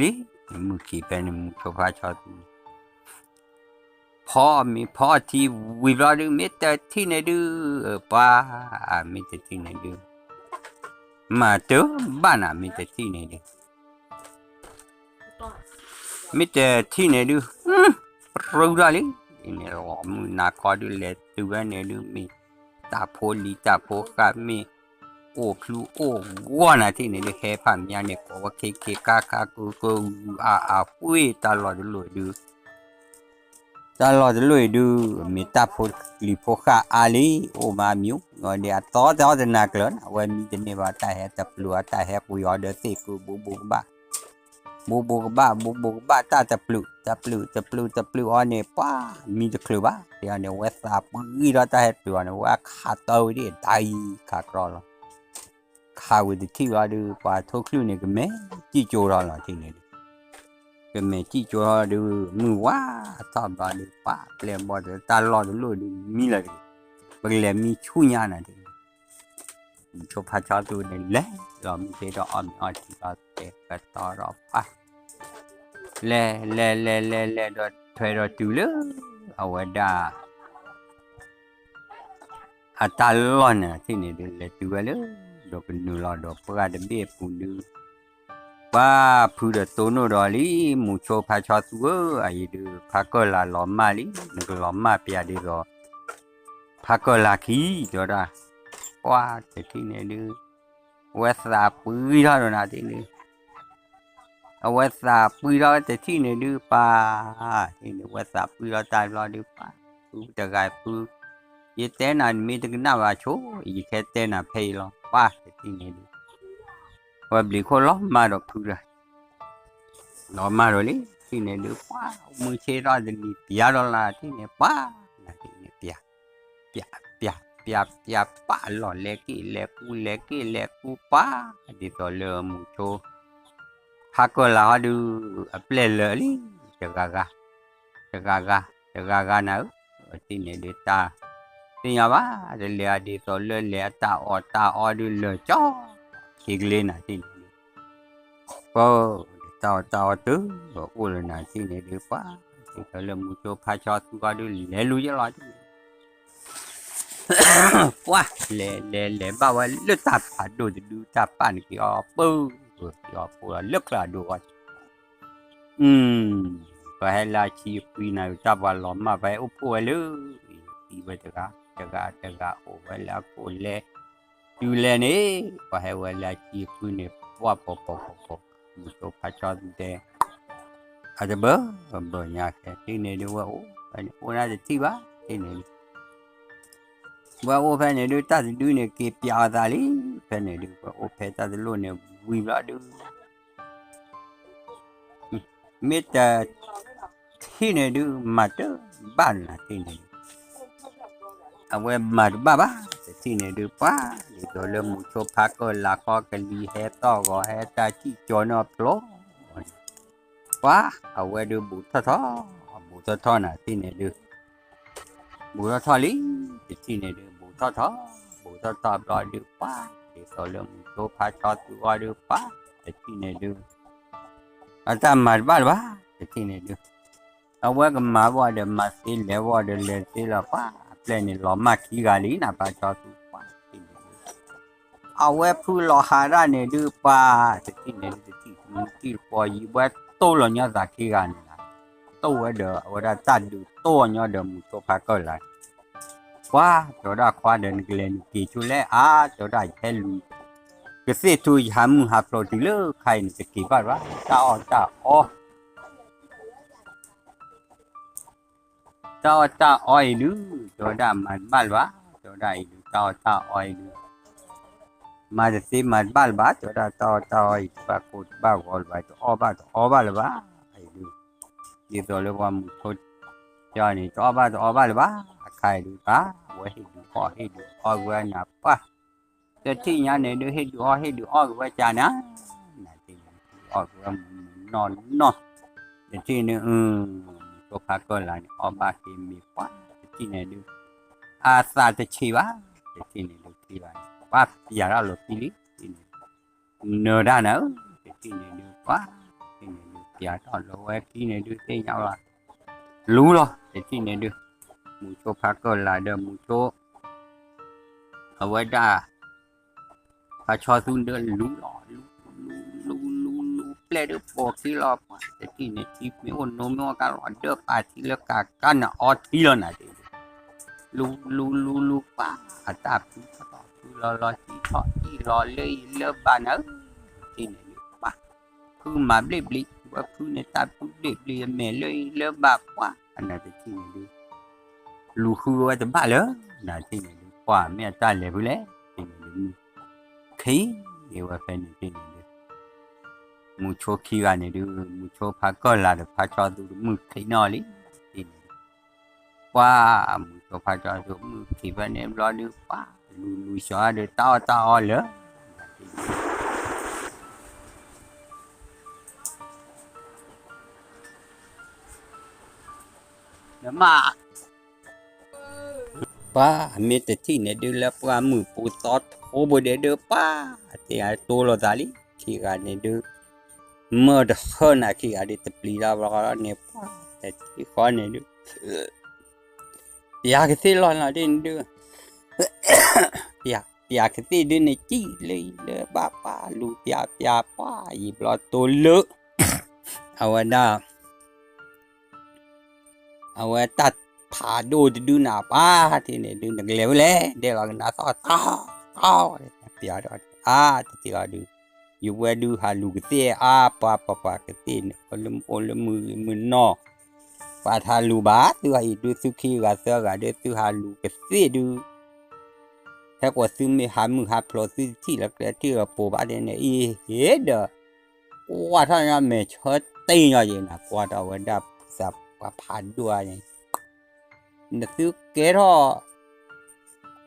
လံ မုၢ်ခံဖဲန့ၣ် မူဆိဖါဆီသူန့ၣ် ဖီမ့ၤဖီထံဝံၤဘျီဒုး မ့ၢ်တထံၣ်န့ၣ်ဒုး ပှၤ မ့ၢ်တထံၣ်န့ၣ်ဒုး မၤတဘၣ်နၤ မ့ၢ်တထံၣ်န့ၣ်ဒုး မ့ၢ်တထံၣ်န့ၣ်ဒုး ပရူထီၣ်လံ န့ၣ်လီၤမုၢ်နၤခီဒုး လဲၤတုၤဝဲန့ၣ်ဒုး မ့ၢ်တၢ်ဖိလံၤတၢ်ဖိဃၣ် မ့ၢ်အိၣ်ဖျူအိၣ်ဂီၢ်နၤထံၣ်န့ၣ်ဒုး ဟဲဖးမၠါန့ၣ် ကိးဝဲခ့ခ့ခါခါ ကုကုအါအါ ဝ့ၢ်တၢ်လီၢ်တလီၢ်ဒုး တၢ်လီၢ်တလီၢ်အံၤဒုး မ့ၢ်တၢ်ဖိလံၤဖိဃၣ်အါလံ အိၣ်မးမံၤ အီၤဒ်အသီတအီၣ်တနၤကျၢၤ အဝဲမံတန့ၢ်ဘၣ် တၢ်ဟဲတပျုာ်အီၤ တၢ်ဟဲကွံာ်အီၤဒီးသ့ၣ်ကု ဘိဘိကဘၣ် ဘိဘိကဘၣ် ဘိဘိကဘၣ် တၢ်တပျုာ် တပျုာ် တပျုာ် တပျုာ်အီၤန့ၣ် ပှၤမံတချုးဘၣ် တဲအီၤန့ၣ် အဝဲသးပှံၤထီၣ်တၢ်ဟဲတပျုာ်အီၤန့ၣ် ဝဲခးတၢ်ဝံၤဒ်ဒၣ်အံၤ ခးကြီလီၤ ခးဝံၤတထံၣ်ဘျီဒုး ပှၤထိၣ်ချုၣ်န့ၣ် ကမဲာ်စံၣ်ကၠိထီၣ်လီၤထံၣ်န့ၣ်ဒုး ကမဲာ်စံၣ်ကၠိထီၣ်ဒုး မုၢ်ဝါထီၣ်ဘျီဒုး ပှၤပျဲၢ်ဘီၣ်ဒီး တၢ်လီၢ်တလီၢ်ဒုး မံလီၤတဂ့ၤ ပကလဲၤမံဆူညါနၤဒုး မူဆိဖါဆီသူန့ၣ် လဲၤလီၤမုၢ်ဆ့ၣ်ဒီးအီၣ်မ့ၤအီထံလီၤ တဲကတီၤဒီးပှၤ လဲၤ လဲၤ လဲၤ လဲၤ လဲၤဒီးထွဲဒီးတုၤလၢ အဝဲဒၣ် အတၢ်လီၢ်န့ၣ်ထံၣ်န့ၣ်ဒုး လဲၤတုၤဝဲလၢ ဒီးကနုာ်လီၤဒီးပှၢ်တဘ့ၣ်အပူၤဒုး ပှၤဖုဒီးတိၢ်နီၣ်ဒီးလံ မူဆိဖါဆီသူဧၢ အအံၤဒုး ဖါကၢၢ်လၤလီၤမၢ်လံ နကလီၤမၢ်ပျးဒ်သိး ဖါကၢၢ်လၤခံ တဲဝဲဒၣ် ပှၤတထံၣ်န့ၣ်ဒုး အဝဲသးပှံၤထီၣ်ဒီးနၤထံၣ်န့ၣ် အဝဲသးပှံၤထီၣ်ဝဲတထံၣ်န့ၣ်ဒုး ပှၤ ထံၣ်န့ၣ် အဝဲသးပှံၤထီၣ်တၢ်ဘျီဒုး ပှၤ ဖုတဂၤဖု ယတဲနၤနမ့ၢ်တကနၣ်ဘၣ်ဆိ ယကဟဲတဲနၤဖဲအံၤလီၤ ပှၤတထံၣ်န့ၣ်ဒုး အဝဲဘျံးခိၣ်လီၤမၢ်ဒီးဖုဒီး လီၤမၢ်ဒီးလံ ထံၣ်န့ၣ်ဒုး ပှၤ မုၢ်ဆ့ၣ်ထီၣ်တနံၤပျးဒီးလၢထံၣ်န့ၣ် ပှၤ နၤထံၣ်န့ၣ်ပျး ပျး ပျး ပျး ပျး ပၢ်လီၤလဲၤက့ၤလဲၤကူလဲၤက့ၤလဲၤကူပၢ် ဒ်သိးလၢမူဆိ ဖါကၢၢ်လၤဟီဒုး အပျဲၢ်လၢာ်လံ တဂၤဂၤ တဂၤဂၤ တဂၤဂၤနၤဧၢ ထံၣ်န့ၣ်ဒုးတၢ် သ့ၣ်ညါဘၣ် တလဲၤအဒ်သိးလၢလဲၤအတၢ်အီၣ်တၢ်အီဒုးလၢာ်ကၠီ ခံကလ့နၤထံၣ်န့ၣ်ဒုး ပၢ် တၢ်အီၣ်တၢ်အီတုၤ အိၣ်လၢနၤထံၣ်န့ၣ်ဒုး ပှၤ ဒ်သိးလၢမူဆိဖါဆီသူဂီၢ်ဒုး လဲၤလူၤယဲလီၤ ပှၤ လဲၤလဲၤလဲၤဘၣ်ဝဲလၢတၢ်ဖးဒိၣ်တဒု တၢ်ပာ်နက့ၤအီၤပၢၢ် က့ၤအီၤဖိလီၤလၢချၢအဒိၣ်အီၤ ပှၤဟဲလၢအဆံအခွံနၤ တၢ်ပှၤလီၤမၢ် ပှၤဟဲအိၣ်ဖှိၣ်ဝဲလၢ သံဝဲတဂၤ တဂၤတဂၤအိၣ်ဝဲလၢအခိၣ်လဲၤ တုၤလဲၤန့ၣ် ပှၤဟဲဝဲလၢအဆံအခွံန့ၣ် ပှၤပီၤပီၤပီၤပီၤ မူဆိဖါဆီသူတဲ အတဘၢ ဘၢညါခဲ ထံၣ်န့ၣ်ဒုးဝဲအိၣ် ဖဲန့ၣ်အိၣ်ဒၣ်တထံၣ်ဘၣ် ထံၣ်န့ၣ်ဒုး ဝဲအိၣ်ဖဲန့ၣ်ဒုး တၢ်တဒုန့ၣ် က့ၤပျးအသးလံ ဖဲန့ၣ်ဒုး ဝဲအိၣ်ဖဲတၢ်တလိၣ်န့ၣ် ဝံၤဘျီဒုး မ့ၢ်တ ထံၣ်န့ၣ်ဒုး မၤတဘၣ်နၤထံၣ်န့ၣ်ဒုး အဝဲမၤတဘၣ်ဘၣ် တထံၣ်န့ၣ်ဒုး ပှၤ ဒ်သိးလၢမူဆိဖါကၢၢ်လၤခီကလံၤဟဲသီၣ်ဂီၤ ဟဲတၢ်ထံၣ်ကၠီနီၣ်ပျီ ပှၤ အဝဲဒုးဘူးထီၣ်ထီၣ် ဘူးထီၣ်ထီၣ်နၤထံၣ်န့ၣ်ဒုး ဘူးထီၣ်ထီၣ်လံ တထံၣ်န့ၣ်ဒုး ဘူးထီၣ်ထီၣ် ဘူးထီၣ်ထီၣ်ဘျီဒုး ပှၤ ဒ်သိးလၢမူဆိဖါဆီသူဂီၢ်ဒုး ပှၤ တထံၣ်န့ၣ်ဒုး အတၢ်မၤတဘၣ်တဘၣ် တထံၣ်န့ၣ်ဒုး အဝဲကမၤဘၣ်ဒီးမၤသ့ လဲၤဘၣ်ဒီးလဲၤသ့လီၤ ပှၤ အပျဲၢ်န့ၣ် လီၤမၢ်ခံဂၤလံ နဖါဆီသူ ပှၤ တထံၣ်န့ၣ်ဒုး အဝဲဖုလီၤဟးဒၣ်န့ၣ်ဒုး ပှၤ တထံၣ်န့ၣ်ဒုး တထံၣ်တမူထံၣ်တပီၤ ယံၤဘှဲတိၢ်လီၤညီသးခံဂၤန့ၣ်လီၤ တိၢ်ဝဲဒီး အဝဲဒၣ်တၢ်ဒုးတိၢ်ညီဒီးမူဆိဖါကၢၢ်လၤ ပှၤ တဲဝဲဒၣ်ခွါဒီး နကလဲၤနက့ၤဆိလဲၣ် အါ တဲဝဲဒၣ်ယဟဲလူၤ ကသ့ၣ်ထူ ယဟးမုၢ်ဟးဖျိးတုၤလၢခါအံၤန့ၣ် တက့ၤဘၣ်ဘၣ် တၢ်အီၣ်တၢ်အီ တၢ်အီၣ်တၢ်အီအံၤဒုး, တဲဝဲဒၣ်မၤတဘၣ်လၢၤဘၣ်, တဲဝဲဒၣ်အံၤဒုး တၢ်အီၣ်တၢ်အီအံၤဒုး မၤတသ့မၤတဘၣ်လၢၤဘၣ်, တဲဝဲဒၣ်တၢ်အီၣ်တၢ်အီအံၤ တဘၣ်ကိၢ်တဘၣ်ဂီၤလၢၤဘၣ်, တအီၣ်ဘၣ်တအီဘၣ်လၢၤဘၣ်, အံၤဒုး ဒ်သိးလၢပှၤမုၢ်ဆိ န့ၣ် တအီၣ်ဘၣ်တအီဘၣ်လၢၤဘၣ်, အခါအံၤဒုး အဝဲဟ့ၣ်ဒုးအီၣ် ဟ့ၣ်ဒုးအီၣ်က့ၤဝဲနၤပှၢ် တထံၣ်ညါန့ၣ်ဒုး ဟ့ၣ်ဒုးအီၣ်ဟ့ၣ်ဒုးအီၣ်က့ၤဝဲကၢ်နၤ, နၤတထံၣ်န့ၣ် အီၣ်က့ၤဝဲမုၢ်မုၢ်နီၢ်နီၢ်, တထံၣ်န့ၣ် မုၢ်ဆိဖါကၢၢ်လၤန့ၣ် အီၣ်ဘၣ်က့ၤမ့ၤပှၢ် တထံၣ်န့ၣ်ဒုး အသးတဆံးဘၣ်, တထံၣ်န့ၣ်ဒုး ခံဂၤန့ၣ် ပှၢ်ပျးထီၣ်လီၤခံလံ, တထံၣ်န့ၣ် နၢၤတၢ်နၤဧၢ, တထံၣ်န့ၣ်ဒုး ပှၢ် တထံၣ်န့ၣ်ဒုး ပျးထီၣ်လီၤဝဲခံန့ၣ်ဒုး သ့ၣ်ညါလီၤ လူလီၤ, တထံၣ်န့ၣ်ဒုး မုၢ်ဆိဖါကၢၢ်လၤဒီးမုၢ်ဆိ အဝဲဒၣ် ဖါဆီသူဒီးလူလီၤ, လူ လူ လူ လူ လူ ပျဲၢ်ဒုးပိာ်ခံလီၤပှၢ်, တထံၣ်န့ၣ် ထံမ့ၢ်အိၣ်နိမ့ၢ်အိၣ်ကါလီၤ ဒၢပာ်ထံလၢကၤကါန့ၣ် အီထံလီၤနၤဒုး, လူ လူ လူ လူ ပှၢ် အတၢ်ဖုထီၣ်ဖုလီၤလီၤ ထံထီၣ်ထံလီၤလၢအံၤလၢဘၣ်နၤဧၢ, တထံၣ်န့ၣ်ဒုး ပှၢ် ဖုမၤဘျ့ၣ်ဘျံး ဝဲဖုန့ၣ်တၢ်ဖုဘျ့ၣ်ဘျံး အမဲာ်လၢအံၤလၢဘၣ်ပှၢ် အနၤတထံၣ်န့ၣ်ဒုး လူၤဃုဝဲတဘၣ်လၢၤ, နၤတထံၣ်န့ၣ်ဒုး ပှၢ်မ့ၢ်အတၢ်လဲၤဖုလဲၣ်, တထံၣ်န့ၣ်ဒုး မုၢ်ခံ အဝဲဖဲန့ၣ်တထံၣ်န့ၣ်ဒုး မုၢ်ဆိခံဂၤန့ၣ်ဒုး မုၢ်ဆိဖါကၢၢ်လၤဒီးဖါဆီသူတမုၢ်ခံနီၣ်လံ, တထံၣ်န့ၣ် ပှၢ် မုၢ်ဆိဖါဆီသူမုၢ်ခံဖဲန့ၣ်ဘျီဒုး ပှၢ် လူၤလူၤဆှီဒီးတၢ်အီၣ်တၢ်အီလၢ နမါ ပှၢ် မ့ၢ်တထံၣ်န့ၣ်ဒုးလၢပှၢ်မုၢ်ပူၤသီထိဘိဒဲးဒုး ပှၢ် တဲတိလိာ်သးလံ ခံဂၤန့ၣ်ဒုး မၢတဟၢနၤခံဂၤဒုး တပျံၤတၢ်ဘျီန့ၣ် ပှၢ် တထံၣ်ဃီန့ၣ်ဒုး ပျးကသ့ၣ်လီၤနၤဒ်န့ၣ်ဒုး ပျး ပျးကသ့ၣ်ဒုးန့ၣ် ကံၣ်လၢအံၤလၢဘၣ်ပှၢ် လူၤပျးပျးပှၢ် ယံာ်ဘျီတိလၢ အဝဲဒၣ် အဝဲတၢ်ဖးဒိၣ်တဒုနၤပၢ် တထံၣ်န့ၣ်ဒုး နကလဲၤဝဲလဲၣ် ဒဲလီၤကနၣ်သီၣ် တီ တီ ပျးဒီး အါ တထံၣ်အီၤဒုး ယဝဲဒုးဟးလူၤကသ့ၣ်အါ ပှၤပှၤပှၤကသ့ၣ်န့ၣ် အိၣ်လၢမုၢ်ဂ့ၤမုၢ်နီၢ် ပှၤတဟးလူၤဘၣ် သုဟးအံၤဒုး သုခံဂၤသၢဂၤဒုး သုဟးလူၤကသ့ၣ်ဒုး ဟဲကိးသုမ့ၢ်ဟးမုၢ်ဟးဖျိး သုတထံၣ်လၢကျဲထံၣ်လၢပိၤဘၣ်ဒ်န့ၣ်အံၤ ဟ့ၣ်ဒီး ကွၢ်ထီၣ်ညီမဲာ်ဆၢတ့ၢ်ညီယံၤနၤ ကွၢ်ထီၣ်ဝဲဒၣ်ဖုသးပှၢ်ဖးဒိၣ်အါန့ၣ် နသုကဲထီၣ်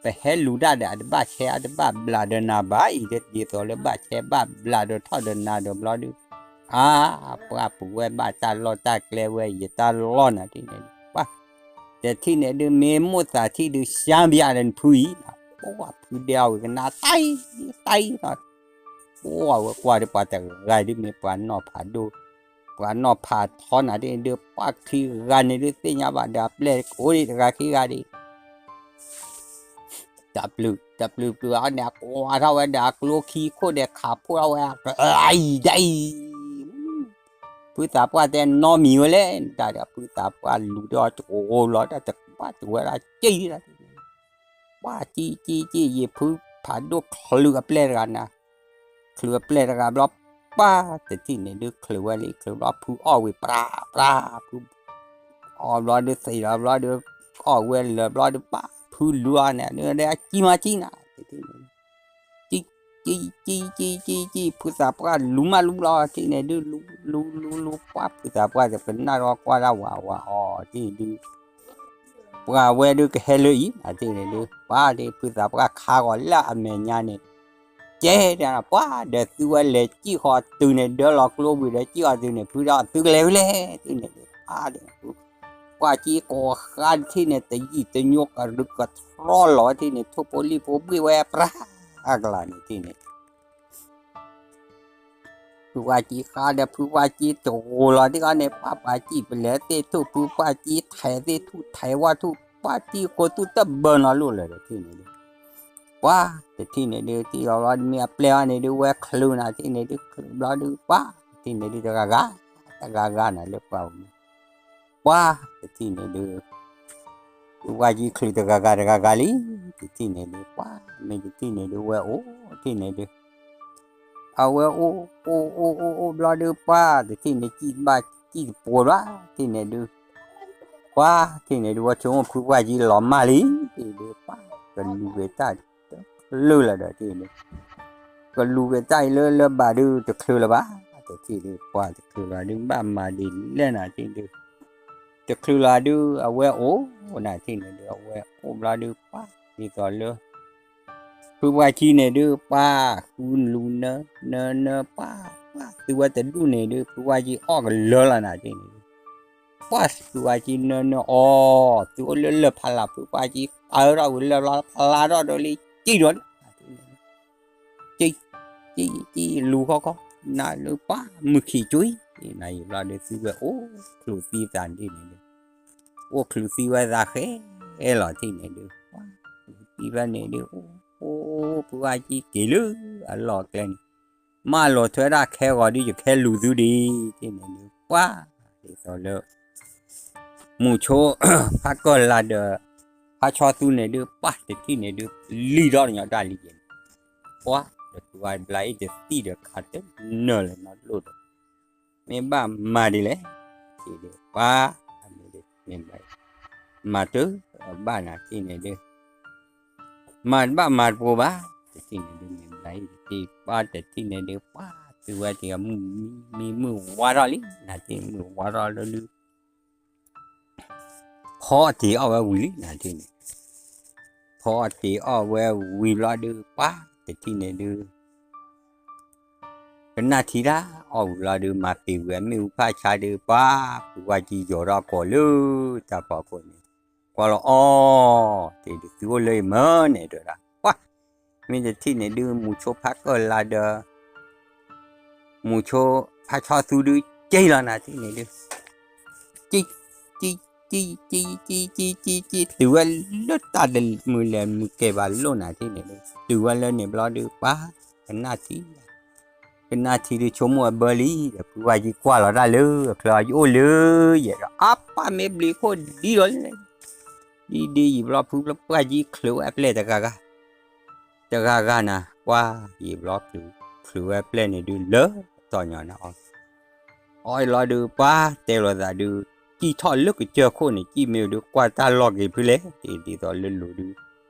ပဟဲလူၤတၢ်ဒီးအတဘၣ်ဆဲးအတဘၣ်ဘျးဒီးနၤဘၣ်အံၤ ဒ်သိးလၢဘၣ်ဆဲးဘၣ်ဘျးဒီးထီၣ်ဒီးနၤဒီးဘျီဒုး အါ ပှၢ်ပူၤဝဲဘၣ်တၢ်လီၢ်တၢ်ကျဲဝဲ ယတၢ်လီၢ်နၤဒ်န့ၣ်ဒုး ပှၢ် တထံၣ်န့ၣ်ဒုး မ့ၢ်မိၣ်သးထံၣ်ဒုး ရှမ်းဘုရားဒီးနဖုအံၤ ပှၢ်ဖုဒဲအီၤဝံၤကနၣ် တၢ်အံၤ တၢ်အံၤ ပှၢ်ဝဲကွၢ်ဒုး ပှၤတဂၤဒုးမ့ၢ်ပှၤနီၢ်ဖးဒိၣ် ပှၤနီၢ်ဖးထီနၤဒ်န့ၣ်ဒုး ပှၢ်ခံဂၤန့ၣ်ဒုး သ့ၣ်ညါဘၣ်ဒီးအပျဲၢ်ကိးဒံးတဂၤခံဂၤဒံး တပျုာ် တပျုာ်ပျုာ်အီၤန့ၣ် အကွၢ်ထီၣ်ဝဲဒီးအကျိခံခိၣ်ဒီးခးဖှိၣ်ထီၣ်ဝဲ အံၤဒၣ်အံၤ ဖုသးပှၢ်တဲနီတမံၤဝဲလဲၣ် တၢ်ဒီး ဖုသးပှၢ်လူၤဒီးတကိးလီၤ တၢ်တကွၢ်တဝဲဒၣ်ကံၣ်ဒၣ် ပှၢ်ကံၣ်ကံၣ်ကံၣ် ယံာ်ဖုဖးဒိၣ်ချုးအပျဲၢ်တဂၤနၤ ချုးအပျဲၢ်တဂၤဘျီ ပှၢ် တထံၣ်န့ၣ်ဒုး ချုးဝဲလံ ချုးဘျီဖုအီၣ်ဝံၤ ပြၢ ပြၢ ဖု အီၣ်ဘျီဒုး သံးလီၤဘျီဒုး အီၣ်ဝဲလၢာ်ဘျီဒုး ပှၢ် ဖုလူၤအီၤန့ၣ် ဒုးအကံၣ်မၤကံၣ်နၤ တထံၣ်န့ၣ် ကံၣ် ကံၣ် ကံၣ် ကံၣ် ကံၣ် ဖုသးပှၢ်လူၤမးလူၤဘျီ တထံၣ်န့ၣ်ဒုး လူၤ လူၤ လူၤ လူၤ ပှၢ် ဖုသးပှၢ်တကနၣ်ဒီးကွၢ်ဒၣ်ဝးဝးအီၤ တထံၣ်ဒုး ပှၢ်ဝဲဒုးကဟဲလၢအံၤ တထံၣ်န့ၣ်ဒုး ပှၢ်ဒုး ဖုသးပှၢ်ခါဂီၤလၢအမဲာ်ညါန့ၣ် ကဲဒၣ်ပှၢ်ဒီးသုဝဲလဲၤကံၣ်ဃီတုၤန့ၣ် ဒၢလီၤကျိဝံၤဒီးကံၣ်ဃီတုၤန့ၣ် ဖုဒီးသုကလဲၤဝဲလဲၣ် တထံၣ်န့ၣ်ဒုး ပှၢ်ဒုး ပှၢ်ကံၣ်ကိးဃါတထံၣ်န့ၣ် တယံာ်တညိကရုးကထြီလီၤ တထံၣ်န့ၣ် ထိၣ်ဖိလံၣ်ဖိဘှ့ၣ်ဝဲပြၢအကလၤန့ၣ် တထံၣ်န့ၣ် ဖုပှၢ်ကံၣ်ဃါဒီးဖုပှၢ်ကံၣ်တဂိၤလီၤ တခီန့ၣ် ပှၢ်ပှၢ်ကံၣ်ပလဲၤသ့ၣ်ထူၣ် ဖုပှၢ်ကံၣ်ထဲးသ့ၣ်ထူၣ်ထဲးဝီထူၣ် ပှၢ်ကံၣ်ဃိသူၣ်တဘၢနီၤလိၣ်လၢၤ တထံၣ်န့ၣ်ဒုး ပှၢ်တထံၣ်န့ၣ်ဒုး တံၢ်လီၤဘျီဒုး မ့ၢ်အပျဲၢ်အီၤန့ၣ်ဒုး ဝဲချုးနၤ တထံၣ်န့ၣ်ဒုး ချုးဘျီဒုး ပှၢ် တထံၣ်န့ၣ်ဒုး တဂၤဂၤ တဂၤဂၤနၤလၢပှၢ်ပူၤန့ၣ် ပှၢ်တထံၣ်န့ၣ်ဒုး ဖုပှၢ်ကံၣ်ချုးတဂၤဂၤတဂၤဂၤလံ တထံၣ်န့ၣ်ဒုး ပှၢ် မ့ၢ်တထံၣ်န့ၣ်ဒုး ဝဲအိၣ်တထံၣ်န့ၣ်ဒုး အဝဲအိၣ် အိၣ် အိၣ် အိၣ် အိၣ်ဘျီဒုး ပှၢ်တထံၣ်န့ၣ် ကံၣ်တဘၣ်ကံၣ်တပှဲၤဘၣ် တထံၣ်န့ၣ်ဒုး ပှၢ် ပှၤတထံၣ်န့ၣ်ဒုး ဝဲဆိကမိၣ်ဖုပှၢ်ကံလီၤမၢ်လံ, တထံၣ်ဒုး ပှၤကလူၤက့ၤတၢ်တချုးလၢၤဒီးတထံၣ်န့ၣ်ဒုး ကလူၤက့ၤတၢ်အံၤလၢလၢဘၣ်ဒုး တချုးလၢၤဘၣ်, တထံၣ်ဒုး ပှၤတချုးလၢၤဒုး ဘၣ်မၤဒ်လဲၣ်နၤတထံၣ်ဒုး တချုးလၢၤဒုး အဝဲအိၣ်နၤတထံၣ်န့ၣ်ဒုး အဝဲအိၣ်ဘျီဒုး ပှၤဒ်သိးလၢ ဖုပှၢ်ကံန့ၣ်ဒုး ပှၤဃုလူၤနၢ နၢ နၢ ပှၤ ပှၤသုဝဲတဒူၣ်န့ၣ်ဒုး ဖုပှၢ်ကံအီၣ်ကလၢလီၤနၤတထံၣ်န့ၣ်ဒုး ပှၤဖုပှၢ်ကံနၢနၢအီၣ် သုအိၣ်လၢလၢၢ်ဖးလၢ် ဖုပှၢ်ကံဃုထီၣ်ဝံၤလၢၢ်ဘျီ ဖျါထီၣ်ဒီးလံ ကံၣ်ဒီးလံ ကံၣ် ကံၣ် ကံၣ် လူၤခီခီ နၤလၢပှၤမုၢ်ခံကွံာ် နၤယံာ်ဘျီဒုး သုဝဲအိၣ်ချုးသံသးဒ်န့ၣ်ဒုး အိၣ်ချုးသံဝဲသးဃဲလီၤတထံၣ်န့ၣ်ဒုး ပှၤ သံဖဲန့ၣ်ဒုး အိၣ် ဖုပှၢ်ကံက့ၤလၢအလီၢ်ကျဲန့ၣ် မၢလီၤထွဲဒၣ်ခဲဂီၤဒုး ယခဲလူၤသုဒံး တထံၣ်န့ၣ်ဒုး ပှၤ ဒ်သိးလၢ မုၢ်ဆိ ဖးကၢၢ်လၤဒီး ဖးဆီသူန့ၣ်ဒုး ပှၤတထံၣ်န့ၣ်ဒုး လံၣ်ထီၣ်တညီတၢ်လံယဲၢ်န့ၣ် ပှၤ ဒီးဖုပှၢ်ကံဘျါအံၤတသံၣ်ဒီးခးတနၢၤလၢၤနီတလိၣ်ဒီး မ့ၢ်ဘၣ်မၤဒ်လဲၣ် တထံၣ်ဒုး ပှၤ မ့ၢ်ဘၣ် မၤတဘၣ်နၤတထံၣ်န့ၣ်ဒုး မၤတဘၣ်မၤတပှဲၤဘၣ် တထံၣ်န့ၣ်ဒုး မ့ၢ်ဘျါအံၤတထံၣ် ပှၤတထံၣ်န့ၣ်ဒုး ပှၤ သုဝဲတဂၤမုၢ်မံမံမုၢ်ဝါထီၣ်လံ နၤတထံၣ်မုၢ်ဝါထီၣ်လၢဒုး ဖီအီၣ်တ့ၤအီၣ်ဝဲဝံၤလံ နၤတထံၣ်န့ၣ် ဖီအီၣ်တ့ၤအီၣ်ဝဲဝံၤဘျီဒုး ပှၤတထံၣ်န့ၣ်ဒုး ကနၣ်ထံတၢ်အီၣ်ဝံၤလီၤဒုး မၤပ့ၤဝံၤအမ့ၣ်အူဖးဆါဒုး ပှၤ ဖုပှၢ်ကံယီၤထီၣ်ကိးလၢတၢ်ဖီခိၣ်န့ၣ် ကွၢ်လီၤအီၣ် တ့ၢ်ဒုး သုအိၣ်လၢယမၢန့ၣ်တဲဒၣ် ပှၤ မ့ၢ်တထံၣ်န့ၣ်ဒုး မုၢ်ဆိဖးကၢၢ်လၤဒီး မုၢ်ဆိဖးဆီသူဒုး က့လီၤနၤတထံၣ်န့ၣ်ဒုး ကံ ကံ ကံ ကံ ကံ ကံ ကံ ကံ တုၤဝဲလၢတၢ်တမုာ်လဲၤမုာ်ကဲဘၣ်လိၣ်နၤတထံၣ်န့ၣ်ဒုး တုၤဝဲလၢန့ၣ်ဘျီဒုး ပှၤ ကနၣ်ထံ ကနၣ်ထံဒုးဆိကမိၣ်အဘၢလံဒီး ဖုပှၢ်ကံကွၢ်လီၤတၢ်လၢအချၢ ယအိၣ်လၢယဲၢ်ဒီး အါပၢ်မ့ၢ်ဘျံးခိၣ်ဒ်လီၤ ဒ်ဒ်ယံာ်ဘျီ ဖုပှၢ်ကံချုးဝဲအပျဲၢ်တဂၤဂၤ တဂၤဂၤနၤ ပှၤယံာ်ဘျီချုး ချုးဝဲအပျဲၢ်န့ၣ်ဒုး လၢတီၢ်ညီနၤအီၣ် အီၣ်အံၤလီၤဒုး ပှၤတဲလိာ်သးဒုး စံၣ်ထီၣ်လၢကစၢၢ်ခိၣ်န့ၣ် စံၣ်မ့ၢ်ဒုး ကွၢ်တၢ်လီၢ်က့ၤဖုလဲၣ် တ့ၢ်ဒ်သိးလၢလိၤဒုး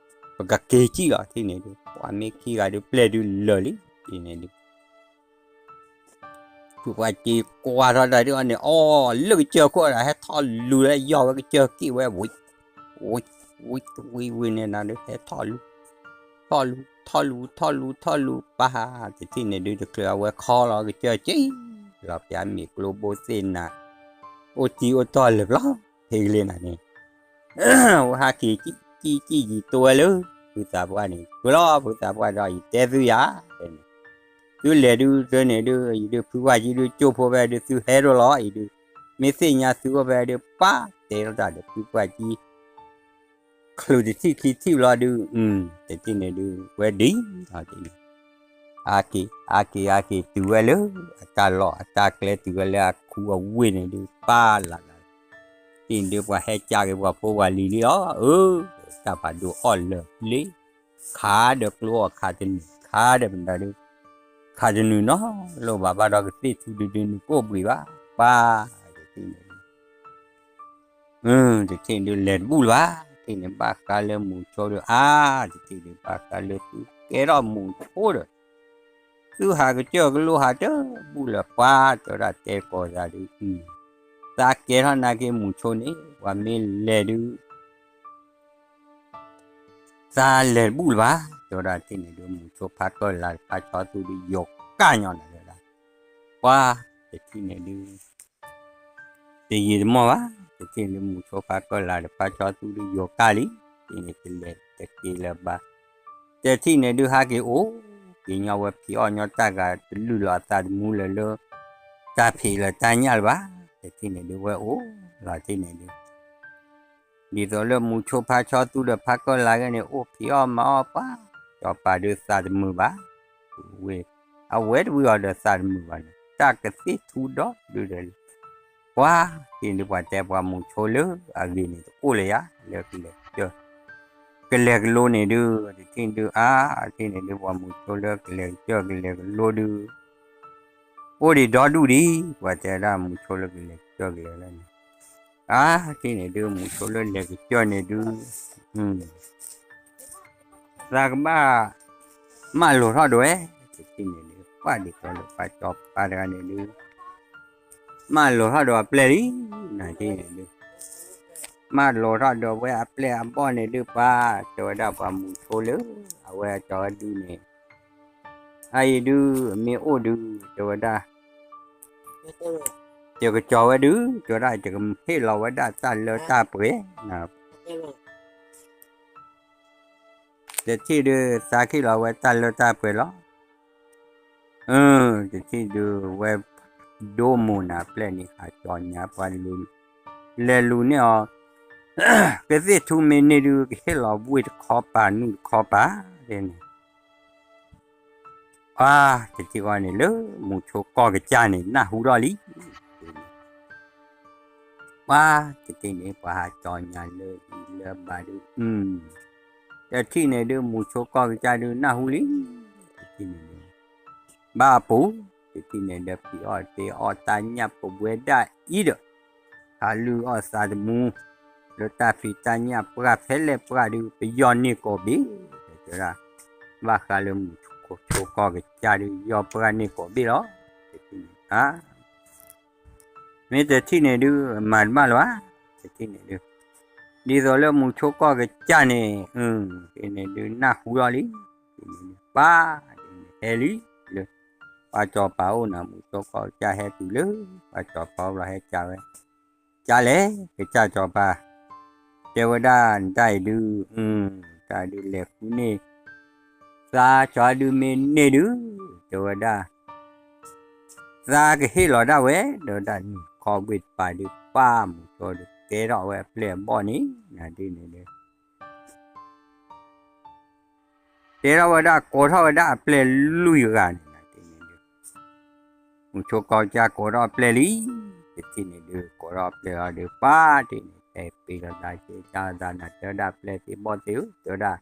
ပကက့ၤစံၣ်လီၤတထံၣ်န့ၣ်ဒုး ပှၤမ့ၢ်ခံဂၤဒုး ပျဲၢ်ဒုးလၢာ်လံ တ့ၢ်န့ၣ်ဒုး ဖုပှၢ်ကံကွၢ်ထီၣ်တၢ်ဒုးအီၤန့ၣ် အီၣ်လၢကစၢၢ်ခိၣ်ဒီး ဟဲထီၣ်လူၤလၢယီၢ်ဝဲကစၢၢ်က့ၣ်ဝဲ ဝံၤ ဝံၤ ဝံၤ ဝံၤ ဝံၤန့ၣ်နၤဒုး ဟဲထီၣ်လူၤ ထီၣ်လူၤ ထီၣ်လူၤ ထီၣ်လူၤ ထီၣ်လူၤ ပှၤ တထံၣ်န့ၣ်ဒုး တချုးအဝဲခီလီၤကစၢၢ်က့ၣ် လီၤပျၢ်မ့ၢ်ကျိဘိသ့ၣ်နၤ အိၣ်တံၢ်အိၣ်တီၢ်လၢာ်ဘျီ ဖဲကလ့နၤန့ၣ် ဝဲဟးက့ၤ ကံၣ်ကံၣ်ယံၤတိဝဲလၢ ဖုသးပှၢ်န့ၣ် ဝဲလီၤ ဖုသးပှၢ်ဒီး ယတဲသုယၤ တဲန့ၣ် သုလဲၤဒုး တၢ်န့ၣ်ဒုး ယဒုး ဖုပှၢ်ကံဒုး ကၠိဖိဖဲဒုး သုဟဲဒိၣ်လီၤ ယဒုး မ့ၢ်သ့ၣ်ညါသုအိၣ်ဖဲဒုး ပၢ်တဲလီၤတၢ်ဒီး ဖုပှၢ်ကံ ချုးတထံၣ်ခံထံၣ်ဘျီဒုး တထံၣ်န့ၣ်ဒုး ဝဲဒ်လီၤတ့ၢ်န့ၣ် အါက့ၤ အါက့ၤ အါက့ၤ တုၤဝဲလၢ အတၢ်လီၢ်အတၢ်ကျဲ တုၤဝဲလၢအခူအဝ့ၢ်န့ၣ်ဒုး ပၢ်လၢ်လၢ် တ့ၢ်န့ၣ်ဒုး ပှၤဟဲကၢက့ၤပှၤဖိပှၤလံၤလံလီၤ အၢ တၢ်ဖးဒိၣ်အီၣ်လၢာ်လံ ခးဒီးကျိအီၤခးတနုာ် ခးဒီးပနၢ်ဒုး ခးတနုာ်နီၤ လိၣ်ဘၣ်ဘၣ်ဒီးကသ့ၣ်ထူဒုဒုနုာ်ကိၣ်ဘှံးဘၣ် ပၢ် တထံၣ်န့ၣ်ဒုး တထံၣ်ဒုးလဲၤတဘူၣ်လၢၤဘၣ် တထံၣ်န့ၣ်ဘၣ်ဃးလၢမုၢ်ဆိဒုး အါ တထံၣ်ဒုးဘၣ်ဃးလၢသုကဲထီၣ်မုၢ်ဆိဒီး သုဟးကစၢၢ်ကလိဟးတဘူၣ်လၢၤ ပှၤတဲဝဲဒၣ်တဲကိးသးဒုး သးကဲထီၣ်နာ်က့မုၢ်ဆိန့ၣ် ပှၤမ့ၢ်လဲၤဒုး သးလဲၤတဘူၣ်လၢၤဘၣ် တဲဝဲဒၣ်တထံၣ်န့ၣ်ဒုး မုၢ်ဆိဖးကၢၢ်လၤ ဖးဆီသူဒုး ယိၤကၢ်ညီနၤတဲဝဲဒၣ် ပှၤ တထံၣ်န့ၣ်ဒုး တယံာ်တမီၢ်ဘၣ် တထံၣ်န့ၣ်ဒုး မုၢ်ဆိဖးကၢၢ်လၤဒီး ဖးဆီသူဒုး ယိၤကၢ်လံ တထံၣ်န့ၣ် တလဲၤတက့ၤလၢၤဘၣ် တထံၣ်န့ၣ်ဒုး ဟးက့ၤအိၣ်က့ၤညီဝဲ ဖံးအီၣ်ညီတၢ်ဂၤ တလုၢ်လီၤအသးတမူလၢၤလၢ တၢ်ဖံးလၢတၢ်ညၣ်လၢၤဘၣ် တထံၣ်န့ၣ်ဒုး ဝဲအိၣ်လီၤတထံၣ်န့ၣ်ဒုး ဒ်သိးလၢမုၢ်ဆိဖးဆီသူဒီး ဖးကၢၢ်လၤဂ့ၤန့ၣ် အိၣ်ဖံးအီၣ်မၤအီၣ်ပှၤ စီၤပၤဒုးသးတမုာ်ဘၣ် ဝ့ၢ် အဝဲတဝံၤအီၤဒီးသးတမုာ်ဘၣ်န့ၣ် တၢ်ကသ့ၣ်ထူဒီဒုဒီးလံ ပှၤ တထံၣ်န့ၣ်ဒုး ပှၤတဲပှၤမုၢ်ဆိလၢအဂ့ၤန့ၣ် တအိၣ်လၢၤယၤ လၢကလဲၤကစၢၢ် ကလဲၤကလိန့ၣ်ဒုး တထံၣ်ဒုး အါ တထံၣ်န့ၣ်ဒုး ပှၤမုၢ်ဆိလၢကလဲၤကစၢၢ်ကလဲၤကလိဒုး အိၣ်ဒံးဒီဒူၣ်ဒံး ပှၤတဲဒၣ်မုၢ်ဆိလၢကလဲၤကစၢၢ်ကလဲၤလၢန့ၣ် အါ တထံၣ်န့ၣ်ဒုး မူဆိလၢလဲၤကစၢၢ်န့ၣ်ဒုး သးကဘၣ်မၢလီၤထီၣ်ဒိးဝဲ, တထံၣ်န့ၣ်ဒုး ပှၢ်ဒ်သိးလၢပှၤစီၤပၤတဂၤန့ၣ်ဒုး မၢလီၤထီၣ်ဒိးအပျဲၢ်လံ, နၤတထံၣ်န့ၣ်ဒုး မၢလီၤထီၣ်ဒိးဝဲအပျဲၢ်အဘီၣ်န့ၣ်ဒုး ပှၤ တဲဝဲဒၣ်ပှၤမူဆိလၢ အဝဲအစီၤဝဲဒုးန့ၣ် အအံၤဒုး မ့ၢ်အိၣ်ဒုး တဲဝဲဒၣ် ယကစီၤဝဲဒုး တဲဝဲဒၣ် ယကဟ့ၣ်လီၤဝဲဒၣ်တၢ်လၢတၢ်ပှဲၤ, တထံၣ်ဒုး သးကဟ့ၣ်လီၤဝဲတၢ်လၢတၢ်ပှဲၤလီၤ. တထံၣ်ဒုးဝဲ ဒိမိၢ်နၤပျဲၢ်န့ၣ် ဟးစီၤညါပှၤ လဲၤလူၤန့ၢ်အီၤ ကသ့ၣ်ထူမ့ၢ်န့ၢ်ဒုး ကဟ့ၣ်လီၤဝ့ၢ်တခီပၤ နူၢ်တခီပၤန့ၣ် ပှၤ တထံၣ်ဃီန့ၣ်လၢ မူဆိကီၢ်ကစၢ်န့ၣ် နၢ်ဟူထီၣ်လံ, ပှၤ တထံၣ်န့ၣ် ပှၤဟးစီၤညါလၢအံၤလၢဘၣ်ဒုး တထံၣ်န့ၣ်ဒုး မူဆိကီၢ်ကစၢ်ဒုး နၢ်ဟူလံ, တထံၣ်န့ၣ်ဒုး ဘၣ်အပူၤ တထံၣ်န့ၣ်ဒီး ဖံးအီၣ်တ့အီၣ်တၢ်ညၣ်ပဝဲဒၣ်အံၤဒီး ဟးလုၢ်အီၣ်သးသမူ လၢတၢ်ဖံးတၢ်ညၣ်ပှၢ်ဖဲလဲၣ်ပှၢ်ဒုး ပယီၢ်န့ၢ်ကိးဘ့ၣ်, တဲဝဲဒၣ် ဘၣ်ဃးလၢမူဆိကီၢ်ကစၢ်ဒုး ယီၢ်ပှၢ်န့ၢ်ကိးဘ့ၣ်လီၤ, တထံၣ်န့ၣ် မ့ၢ်တထံၣ်န့ၣ်ဒုး မၤတဘၣ်လၢၤဘၣ်, တထံၣ်န့ၣ်ဒုး ဒ်သိးလၢမူဆိကီၢ်ကစၢ်န့ၣ် တထံၣ်န့ၣ်ဒုး နၢ်ဟူထီၣ်လံ, တထံၣ်န့ၣ်ဒုး ပှၤ တထံၣ်န့ၣ် ဟဲလံ လၢ ပှၤစီၤပၤအိၣ်နၤ မူဆိကီၢ်ကစၢ်ဟဲတုၤလၢ ပှၤစီၤပၤအိၣ်ဘျီဟဲကၢ်ဝဲ ကၢ်လဲၣ် ကစၢ်စီၤပၤ တဲဝဲဒၣ်နတၢ်အံၤဒုး တၢ်ဒုးလဲၤဃုန့ၢ် သးစီၤဒုးမ့ၢ်န့ၢ်ဒုး တဲဝဲဒၣ် သးကဟ့ၣ်လီၤဒၣ်ဝဲ တဲဝဲဒၣ် နူၢ်ခီဝ့ၢ်တပၤဒုး ပှၢ်မူဆိဒုး ကဲထီၣ်ဝဲအပျဲၢ်အဘီၣ်န့ၣ် နၤတထံၣ်န့ၣ်ဒုး တဲထီၣ်ဝဲဒၣ် ကိးထီၣ်ဝဲဒၣ်အပျဲၢ်လွံၢ်ဂၤန့ၣ် နၤတထံၣ်န့ၣ်ဒုး မူဆိကီၢ်ကစၢ်ကိးထီၣ်အပျဲၢ်လံ, တထံၣ်န့ၣ်ဒုး ကိးထီၣ်အပျဲၢ်လီၤဒုး ပှၤတထံၣ်န့ၣ် တဲပ့ၤလီၤသးက့ ကၢ်သးနၤ တဲဝဲဒၣ်ပျဲၢ်သ့ၣ်ဘီၣ်သ့ၣ်ဧၢ တဲဝဲဒၣ်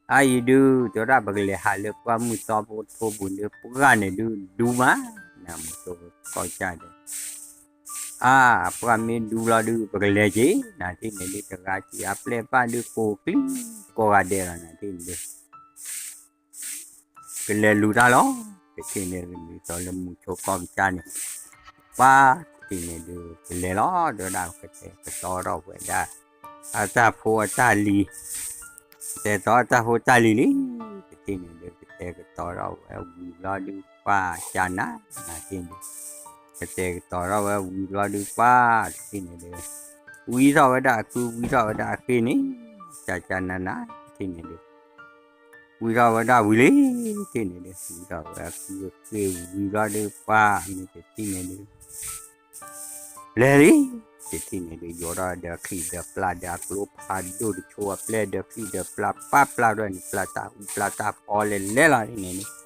အအံၤဒုး တဲဝဲဒၣ် ပကလဲၤဟးလၢပှၢ်မုၢ်သီဖိထိပူၤဒုး ပှၢ်န့ၣ်ဒုး ဒူမး, နၤမူဆိကီၢ်ကစၢ်ဒီး အါ ပှၢ်မ့ၢ်ဒူလီၤဒုး ပကလဲၤက့ၤ နၤတထံၣ်န့ၣ်ဒုး တဂၤက့ၤအပျဲၢ်ဘၣ်ဒုး ကိးကျံကိးဂၤဒဲးလီၤ နၤတထံၣ်န့ၣ်ဒုး ကလဲၤလူၤတၢ်လီၤ, တထံၣ်န့ၣ်ဒုး ဒ်သိးလၢမူဆိကီၢ်ကစၢ်န့ၣ် ပှၤတထံၣ်န့ၣ်ဒုး ကလဲၤလီၤ တဲဝဲဒၣ် ကတဲာ်ကတီၤထီၣ်ဝဲဒၣ် အတၢ်ဖိအတၢ်လံၤ ကတဲာ်ကတီၤတၢ်ဖိတၢ်လံၤလံ, တထံၣ်န့ၣ်ဒုး ကတဲာ်ကတီၤထီၣ်ဝဲဝံၤဘျီဒုး ပှၤကၢ်နၤ နၤတထံၣ်န့ၣ်ဒုး ကတဲာ်ကတီၤထီၣ်ဝဲဝံၤဘျီဒုး ပှၤတထံၣ်န့ၣ်ဒုး ဝံထီၣ်ဝဲဒၣ်အကု ဝံထီၣ်ဝဲဒၣ်အဃ့န့ၣ် ကၢ်ကၢ်နၤနၤ တထံၣ်န့ၣ်ဒုး ဝံထီၣ်ဝဲဒၣ်ဝံၤလံ, တထံၣ်န့ၣ်ဒုး ဝံထီၣ်ဝဲအကုအဃ့ဝံၤဘျီဒုး ပှၤမ့ၢ်တထံၣ်န့ၣ်ဒုး လဲၤလံ, တထံၣ်န့ၣ်ဒုး ယိးထီၣ်ဒီးချံၣ်ဒီးပျၢ်ဒီးအကျိဖးဒိၣ်တဆိအပျဲၢ်ဒီးချံၣ်ဒီးပျၢ် ပၢ်ပျၢ်ထီၣ်န့ၣ် ပျၢ်တၢ်အူပျၢ်တၢ်ဖီလဲၤလဲၤလီၤန့ၣ်ဒုး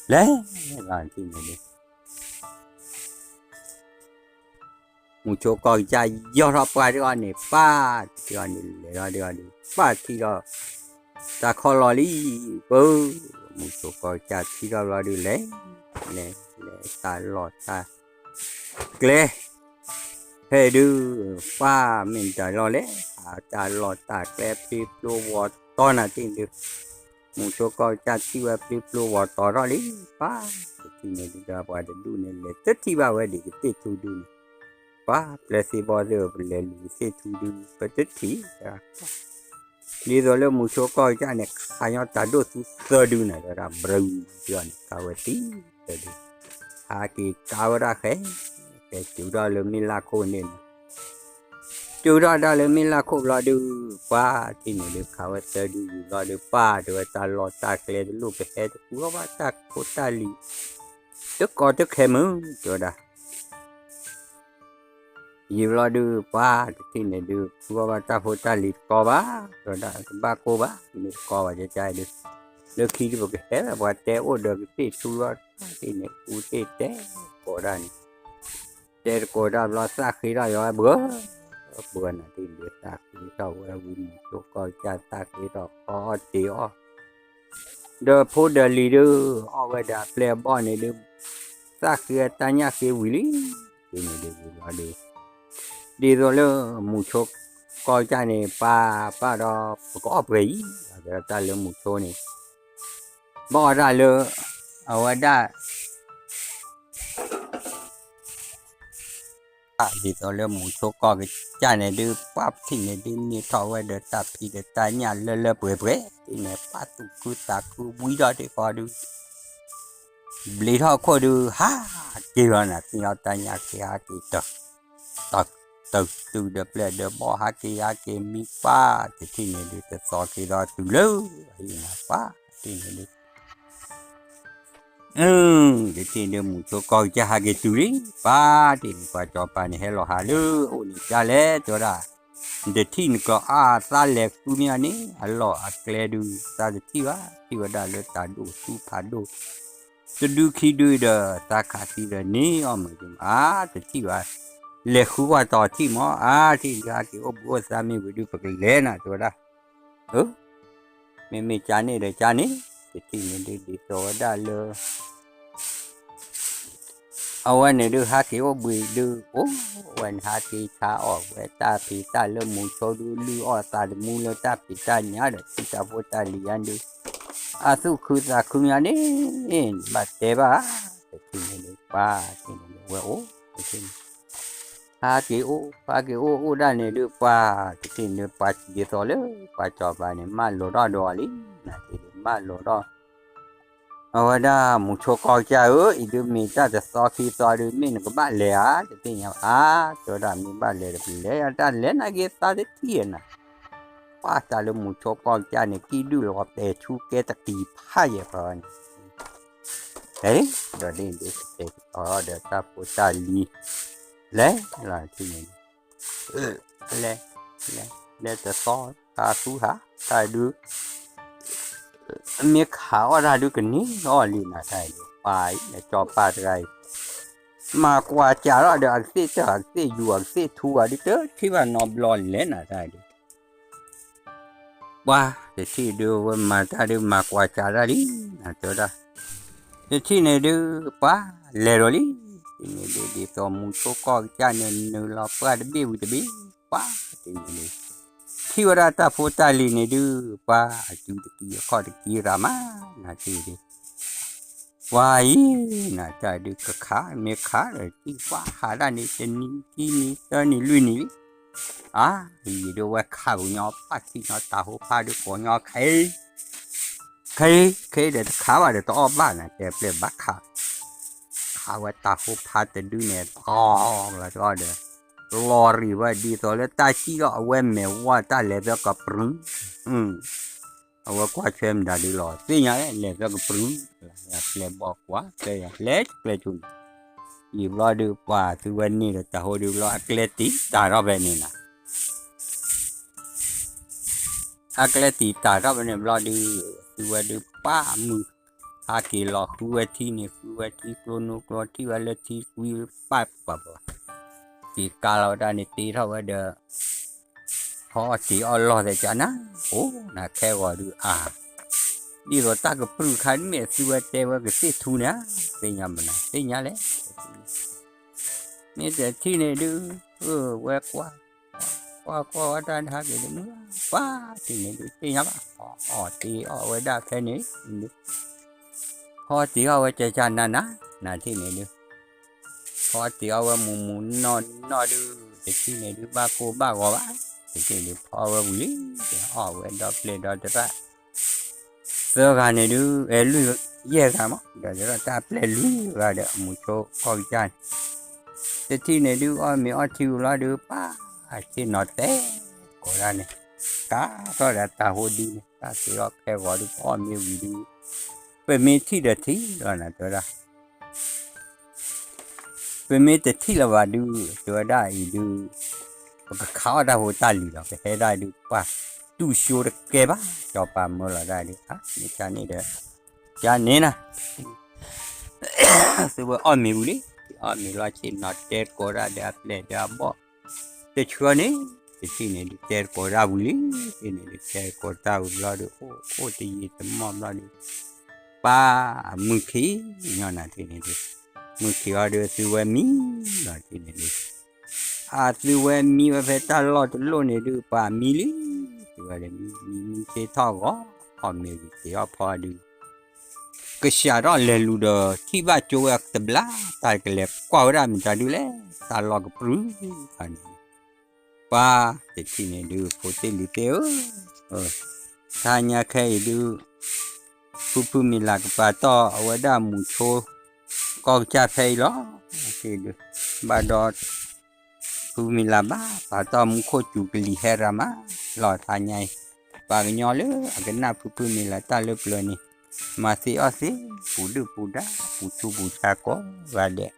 လဲၤလီၤတထံၣ်န့ၣ်ဒုး မူဆိကီၢ်ကစၢ်ယီၢ်ထီၣ်ပှၢ်တဂၤန့ၣ် ပၢ်တဂၤန့ၣ် လဲၤထီၣ်တဂၤဒီး ပၢ်ထံၣ်ထီၣ် တၢ်ခီၣ်လီၤလံ, ပၢ် မူဆိကီၢ်ကစၢ်ထံၣ်ထီၣ်ဘျီဒုး လဲၤ လဲၤ လဲၤတၢ်လီၢ်တၢ်ကျဲ ဖဲဒုး ပၢ်မ့ၢ်တၢ်လီၢ်လဲၣ် အတၢ်လီၢ်တၢ်ကျဲဖျ့ဖျိဝီၤတီၤနၤတထံၣ်န့ၣ်ဒုး မူဆိကီၢ်ကစၢ်ထံၣ်ဝဲဖျ့ဖျိဝီၤတီၤထီၣ်လံ, ပၢ်တထံၣ်န့ၣ်ဒုး ဒီးပှၤတဒူၣ်န့ၣ် လဲၤတထံၣ်ဘၣ်ဝဲဒံးကသ့ၣ်ထူဒုးန့ၣ်, ပှၤပျဲၢ်သ့ၣ်ဘီၣ်သ့ၣ်ဧၢ ပလဲၤလူၤကသ့ၣ်ထူဒုး ပတထံၣ် ဒ်သိးလၢမူဆိကီၢ်ကစၢ်န့ၣ် ခးညီတၢ်ဒိၣ်သူသၢဒုးန့ၣ် တဲဝဲဒၣ် ဘြူၤ ဒုးန့ၣ် ခးဝဲသံသၢဒုး, ဟးက့ၤကါဝဲဒၣ်ဃဲ ကဲတုၤထီၣ်လၢမ့ၢ်လၢခိၣ်န့ၣ်န့ၣ် တုၤထီၣ်ဒၣ်လၢမ့ၢ်လၢခိၣ်ဘျီဒုး ပှၤတထံၣ်န့ၣ်ဒုး ခးဝဲသၢဒုးဝံၤဘျီဒုး ပၢ်တဲဝဲ တၢ်လီၢ်တၢ်ကျဲတလိၣ်ပဟဲ တဃုအီၣ်ဘၣ်တၢ်ဖိတၢ်လံၤ တကီးတခဲမုၢ် တဲဝဲဒၣ် ယံာ်ဘျီဒုး ပှၤတထံၣ်န့ၣ်ဒုး ဃုအီၣ်ဘၣ်တၢ်ဖိတၢ်လံၤတကီးဘၣ် တဲဝဲဒၣ် တဘၣ်ကိၢ်ဘၣ် မ့ၢ်တကီးဘၣ် ကကါအံၤဒုး လၢခံဒုးပကဟဲ ပှၤတဲအိၣ်ဒီးကသ့ၣ်ထူလီၤ တထံၣ်န့ၣ် အူသ့ၣ်တဲကိးဒၣ်န့ၣ် တဲတကိးဒၣ်ဘျီ သၣ်ဃ့ထီၣ်ယီၤဝဲဘှီ ဘှီနၤတထံၣ်န့ၣ်ဒုး သၣ်ဃ့ထီၣ်ဝဲဝံၤ မူဆိကီၢ်ကစၢ် သၣ်ဃ့ထီၣ်အီၣ်အီၣ်တ့ၤအီၣ် ဒီးဖိဒီးလံၤဒုး အီၣ်ဝဲဒီးအပျဲၢ်အဘီၣ်န့ၣ်ဒုး သၣ်ဃ့အတၢ်ညၣ်ဃ့ဝံၤလံ တထံၣ်န့ၣ်ဒုးဝံၤဘျီဒုး ဒ်သိးလၢမူဆိကီၢ်ကစၢ်န့ၣ် ပၢ်ပၢ်ဒီး ပကအီၣ်ပှဲၤအံၤ, တၢ်လၢမူဆိန့ၣ် ဘၣ်အီၣ်တၢ်လၢ အဝဲဒၣ် ဒ်သိးလၢမူဆိကီၢ်ကစၢ်န့ၣ်ဒုး ပှၢ်ပထံၣ်န့ၣ်ဒုး မ့ၢ်ထီၣ်ဝဲဒီးတၢ်ဖံးဒီးတၢ်ညၣ်လၢလၢပှဲၤပှဲၤ, ဒ်န့ၣ် ပၢ်သူၣ်ခုသးခုဝံထီၣ်ဒ်ဃီဒုး ဘျံးထီၣ်ခိၣ်ဒုး ဟးက့ၤလီၤနၤ, သ့ၣ်ညါတၢ်ညၣ်က့ၤဟးက့ၤတၢ်, တၢ်တုၤဒီးပျဲၢ်ဒီးဘီၣ်ဟးက့ၤဟးက့ၤမံပၢ်, တထံၣ်န့ၣ်ဒုး တသီက့ၤဒီးတုၤလၢ အဟံၣ်နၤပၢ်, တထံၣ်န့ၣ်ဒုး တထံၣ်န့ၣ်ဒုး မူဆိကီၢ်ကစၢ်ဟးက့ၤတုၤလံ, ပၢ်တထံၣ်န့ၣ် ပှၤစီၤပၤန့ၣ် ဟဲလီၤဟးလၢအိၣ်န့ၣ်ကလဲၣ် တဲဝဲဒၣ်, တထံၣ်နကျီအါအသးလဲၤဃုမ့ၢ်အီၤန့ၣ် အလီၢ်အကျဲဒုး သးတထံၣ်ဘၣ်, ထံၣ်ဝဲဒၣ်လၢတၢ်ဒိၣ်ဆူဖးဒိၣ် တဒုခံဒုဒီး သးခးသံဒီးန့ၢ်အီၣ်မုာ်ဒုး အါ တထံၣ်ဘၣ်, လဲၤဃုကွၢ်တီၤထံၣ်မး, အါ ထံၣ်ဒုးဟးက့ၤအိၣ်ဘှံးအိၣ်သါမ့ၢ်ဝံၤဒုး ပကလဲၤနၤ တဲဝဲဒၣ်, အၢ မ့မ့ၢ်ကန့ၣ်ဒီးကန့ၣ်, တထံၣ်န့ၣ်ဒုးဒ်သိးဝဲဒၣ်လၢ အဝဲန့ၣ်ဒုးဟးက့ၤအိၣ်ဘှံးဒုး အိၣ်ဝဲန့ၣ် ဟးက့ၤဆါအီၣ်ဝဲတၢ်ဖံးတၢ်လၢမူဆိဒုး လုၢ်အီၣ်သးသမူလၢတၢ်ဖံးတၢ်ညၣ်ဒီး ထံၣ်တၢ်ဖိတၢ်လံၤညါဒုး အသူၣ်ခုသးခုညါန့ၣ် ဘၣ်တဲဘၣ်, တထံၣ်န့ၣ်ဒုး ပှၢ်တထံၣ်န့ၣ်ဒုး ဝဲအိၣ်တထံၣ်န့ၣ် ဟးက့ၤအိၣ် ဟးက့ၤအိၣ်အိၣ်ဒၣ်န့ၣ်ဒုး ပှၢ်တထံၣ်န့ၣ်ဒုး ပှၤစံးဒ်သိးလၢ ပှၤစီၤပၤန့ၣ် မၢလိာ်ထီၣ်ဒီးအီၤလံ, နၤတထံၣ်န့ၣ် မၢလိာ်ထီၣ် အဝဲဒၣ်မူဆိကီၢ်ကစၢ်ဧၢ, အံၤဒုးမ့ၢ်တၢ်တသီခံသီဒုး မ့ၢ်နကဘၣ်လဲၤဧါ, တသ့ၣ်ညါဘၣ်, အါ တဲဝဲဒၣ်မ့ၢ်ဘၣ်လဲၤဒီးပလဲၤ, တၢ်လဲၤနာ်က့ၤသးတထံၣ်နၤ, ပှၢ်တၢ်လၢမူဆိကီၢ်ကစၢ်န့ၣ် ကံၣ်ဒုၣ်လီၤပဲာ်ထူကဲတကံၤဖးယဲၢ်ဃီန့ၣ်, လဲၤဒီးဒ်န့ၣ်ဒုး ကတဲာ်ကတီၤဒီးတၢ်ဖိတၢ်လံၤ, လဲၤလီၤထံၣ်န့ၣ် လဲၤ လဲၤ လဲၤတသီ တၢ်သူဟး တၢ်ဒုး မ့ၢ်ခးအီၣ်တၢ်ဒုးကန့ၢ်အီၣ်လံနၤတၢ်ဒုး ပှၤအံၤ စီၤပၤတဂၤအံၤ မၤကွၢ်စးထီၣ်ဒီး အကသ့ၣ်တၢၢ် အကသ့ၣ်ယူၤ အကသ့ၣ်ထူအီၤဒုး တထံၣ်ဘၣ်နီတဘျီလဲၣ်နၤတၢ်ဒုး ပှၤတထံၣ်ဒုး ဝဲမၤတၢ်ဒုး မၤကွၢ်စးတၢ်လံ နၤတဲဝဲဒၣ် တထံၣ်န့ၣ်ဒုး ပှၤလဲၤဒီးလံ တထံၣ်န့ၣ်ဒုး ဒ်သိးမူဆိကီၢ်ကစၢ်န့ၣ် နုာ်လီၤပှၢ်တဘ့ၣ်ဝံၤတဘ့ၣ် ပှၤတထံၣ်န့ၣ်ဒုး ထံၣ်ဝဲဒၣ်တၢ်ဖိတၢ်လံၤန့ၣ်ဒုး ပှၤအစုတကံၤအခီၣ်တကံၤရၤမး နၤတထံၣ်ဒုး ပှၤအံၤ နၤတၢ်ဒုးကခး မ့ၢ်ခးဒီး တံၢ်ပှၤဟးဒၣ်န့ၣ် တနံၤခံနံၤသၢနံၤလွံၢ်နံၤလံ အါ ယံာ်ဒုးဝဲခးပူၤညီ ပၢ်ထံၣ်ညီတၢ်ဟိဖးဒုး ကိးညီခဲအံၤ ခဲအံၤ ခဲအံၤဒီးတခးဘၣ်ဒီးတအီၣ်ဘၣ်နၤ တဲပျဲၢ်ဘၣ်ခး ခးဝဲတၢ်ဟိဖးတဒုန့ၣ် တအီၣ်လီၤတအီၣ်ဒီး လီၤရံၣ်ဝဲဒ်သိးလၢတၢ်စံၣ်လီၤ အဝဲမဲာ်ဝီတၢ်လဲၤသၢကပြုၤ အဝဲကွၢ်ထွဲမတၤဒုးလီၤ သ့ၣ်ညါလဲၣ် လဲၤသၢကပြုၤ ပျဲၢ်ဘီၣ်ကွၢ်ပျဲၢ်လဲၤကျဲကၠိန့ၣ် ယံာ်ဘျီဒုး ပှၤသုဝဲန့ၣ်ဒီးတၢ်ဟိဒုးဘျီ အကျဲတံာ်တာ်ထီၣ်ဖဲန့ၣ်နၤ အကျဲတံာ်တာ်ထီၣ်ဖဲန့ၣ်ဘျီဒုး သုဝဲဒုးပၢ်မုၢ် ဟးက့ၤလီၤဃုဝဲထံန့ၣ် ဃုဝဲထံကျိနိကျိ ထံၣ်ဝဲလၢထံကွံပၢ်ပှၤပှၤ က့ၤကါလီၤဝဲဒၣ်န့ၣ် တ့ထီၣ်ဝဲဒီး ဖီအီၣ်တ့ၤအီၣ်လီၢ်သဲးကနၤ အိၣ်နၤခဲဂီၤဒုးအါ ဒ်သိးတၢ်ကပြုၤခါမ့ၢ်သုဝဲတဲဝဲကသ့ၣ်ထူန့ၣ် သ့ၣ်ညါမနုၤ သ့ၣ်ညါလဲၣ် မ့ၢ်တထံၣ်န့ၣ်ဒုး ဝဲကွၢ် ကွၢ်ကွၢ်ဝဲတၢ်ဟးက့ၤဒုး မုၢ်ပှၢ်ထံၣ်န့ၣ်ဒုး သ့ၣ်ညါဘၣ် အီၣ်တ့ၤအီၣ်ဝဲဒၣ်ဖဲန့ၣ်ဒုး ဖီတ့ၤအီၣ်ဝဲကကနၤနၤ နၤထံၣ်န့ၣ်ဒုး ဖီတ့ၤအီၣ်ဝဲမုၢ်မုၢ်နီၢ်နီၢ်ဒုး တထံၣ်န့ၣ်ဒုး ဘၣ်ကိၢ်ဘၣ်ဂီၤဘၣ် တထံၣ်ဒုး ဖီဝဲဝံၤလံ အီၣ်ဝဲဒီပျဲၢ်ဒီတရၣ် သၢဂၤန့ၣ်ဒုး အဲ လွံၢ်ယဲၢ်ဂၤမး ဒီးတၢ်ပျဲၢ်လွံၢ်ဂၤဒီး အမူဆိကီၢ်ကစၢ်န့ၣ် တထံၣ်န့ၣ်ဒုး အီၣ်မ့ၤအီထံဝံၤလီၤဒုး ပၢ်ဆ့ၣ်နီၤတဲ ကိးဒၣ်န့ၣ် ကးထီၣ်ဒီးတၢ်ဟိဒုးန့ၣ် တၢ်စ့အီၣ်ခဲဂီၤဒုး ပအီၣ်မ့ၤဝံၤဒုး ပမ့ၢ်ထံၣ်ဒီးထံၣ်လီၤနၤ တဲဝဲဒၣ် ပမ့ၢ်တထံၣ်လၢၤဘၣ်ဒုး တဲဝဲဒၣ်အံၤဒုး ပကခးအီၣ်တၢ်ဖိတၢ်လံၤလီၤ ပဟဲဒၣ်ဒုး ပှၤတူၢ်ဆိတကဲဘၣ် စီၤပၤမၢလီၤဒၣ်ဒုး မ့ၢ်ကန့ၣ်ဒီး ကန့ၣ်နၤ သုဝဲအီၣ်မ့ၤဝံၤလံ အီၣ်မ့ၤလီၤဆ့ၣ်နီၤတဲသကိးဒၣ်ဒီးအပျဲၢ်ဒီးအဘီၣ် တဆှၢန့ၣ် တထံၣ်န့ၣ်ဒုး တဲသကိးတၢ်ဝံၤလံ တထံၣ်န့ၣ်ဒုးတဲသကိးတၢ်ဝံၤဘျီဒုး အိၣ်အိၣ်တယံာ်တမီၢ်ဘျီဒုး ပၢ်မုၢ်ခံးညီနၤထံၣ်န့ၣ်ဒုး မုၢ်ခံးအီၤဒုးသုဝဲမံလီၤထံၣ်န့ၣ်ဒုး အသုဝဲမံဝဲဖဲတၢ်လီၢ်တလိၣ်န့ၣ်ဒုး ပှၤမံလံ, သုဝဲမံမံမံသ့ထီၣ်ဂီၤ, အီၣ်မ့ၤဝံၤသ့အီၣ်ဖီဒုး ကစှၤထီၣ်လဲၤလူၤဒီး ထံၣ်ဘၣ်ကၠိဝဲတဘျါ, တၢ်ကလဲၤကွၢ်ဝဲဒၣ်မတၤဒုးလဲၣ်, တၢ်လီၢ်ကပြုၢ်န့ၣ်, ပှၤတထံၣ်န့ၣ်ဒုး ဖိသ့ၣ်လံၤသ့ၣ်ဧၢ, တဟါညါခဲအံၤဒုး ဖုဖုမ့ၤလၤကပာ်တီၢ်အဝဲဒၣ်မူဆိ ကီၢ်ကစၢ်ဖဲအံၤလီၤ, ဒုး ဘၣ်ဒီး ဖုမ့ၤလၤဘၣ် ပာ်တီၢ်မူခိၣ်စူၤကလံၤဟဲရၤမး, လီၤတဟါညါအံၤ, ပှၤကညီလၢအကနၣ်ဖုဖုမ့ၤလၤတၢ်လၢပျၢၤန့ၣ်, မၤသ့အီၣ်သ့, ပူၤဒုၣ်ပူၤဒါ ပူၤဆူးပူၤဆါကိးဂၤဒဲး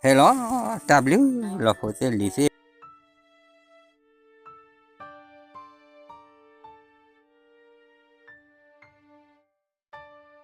ဖဲလီၤ, တၢ်ဘျုးလီၤဖိသ့ၣ်လံၤသ့ၣ်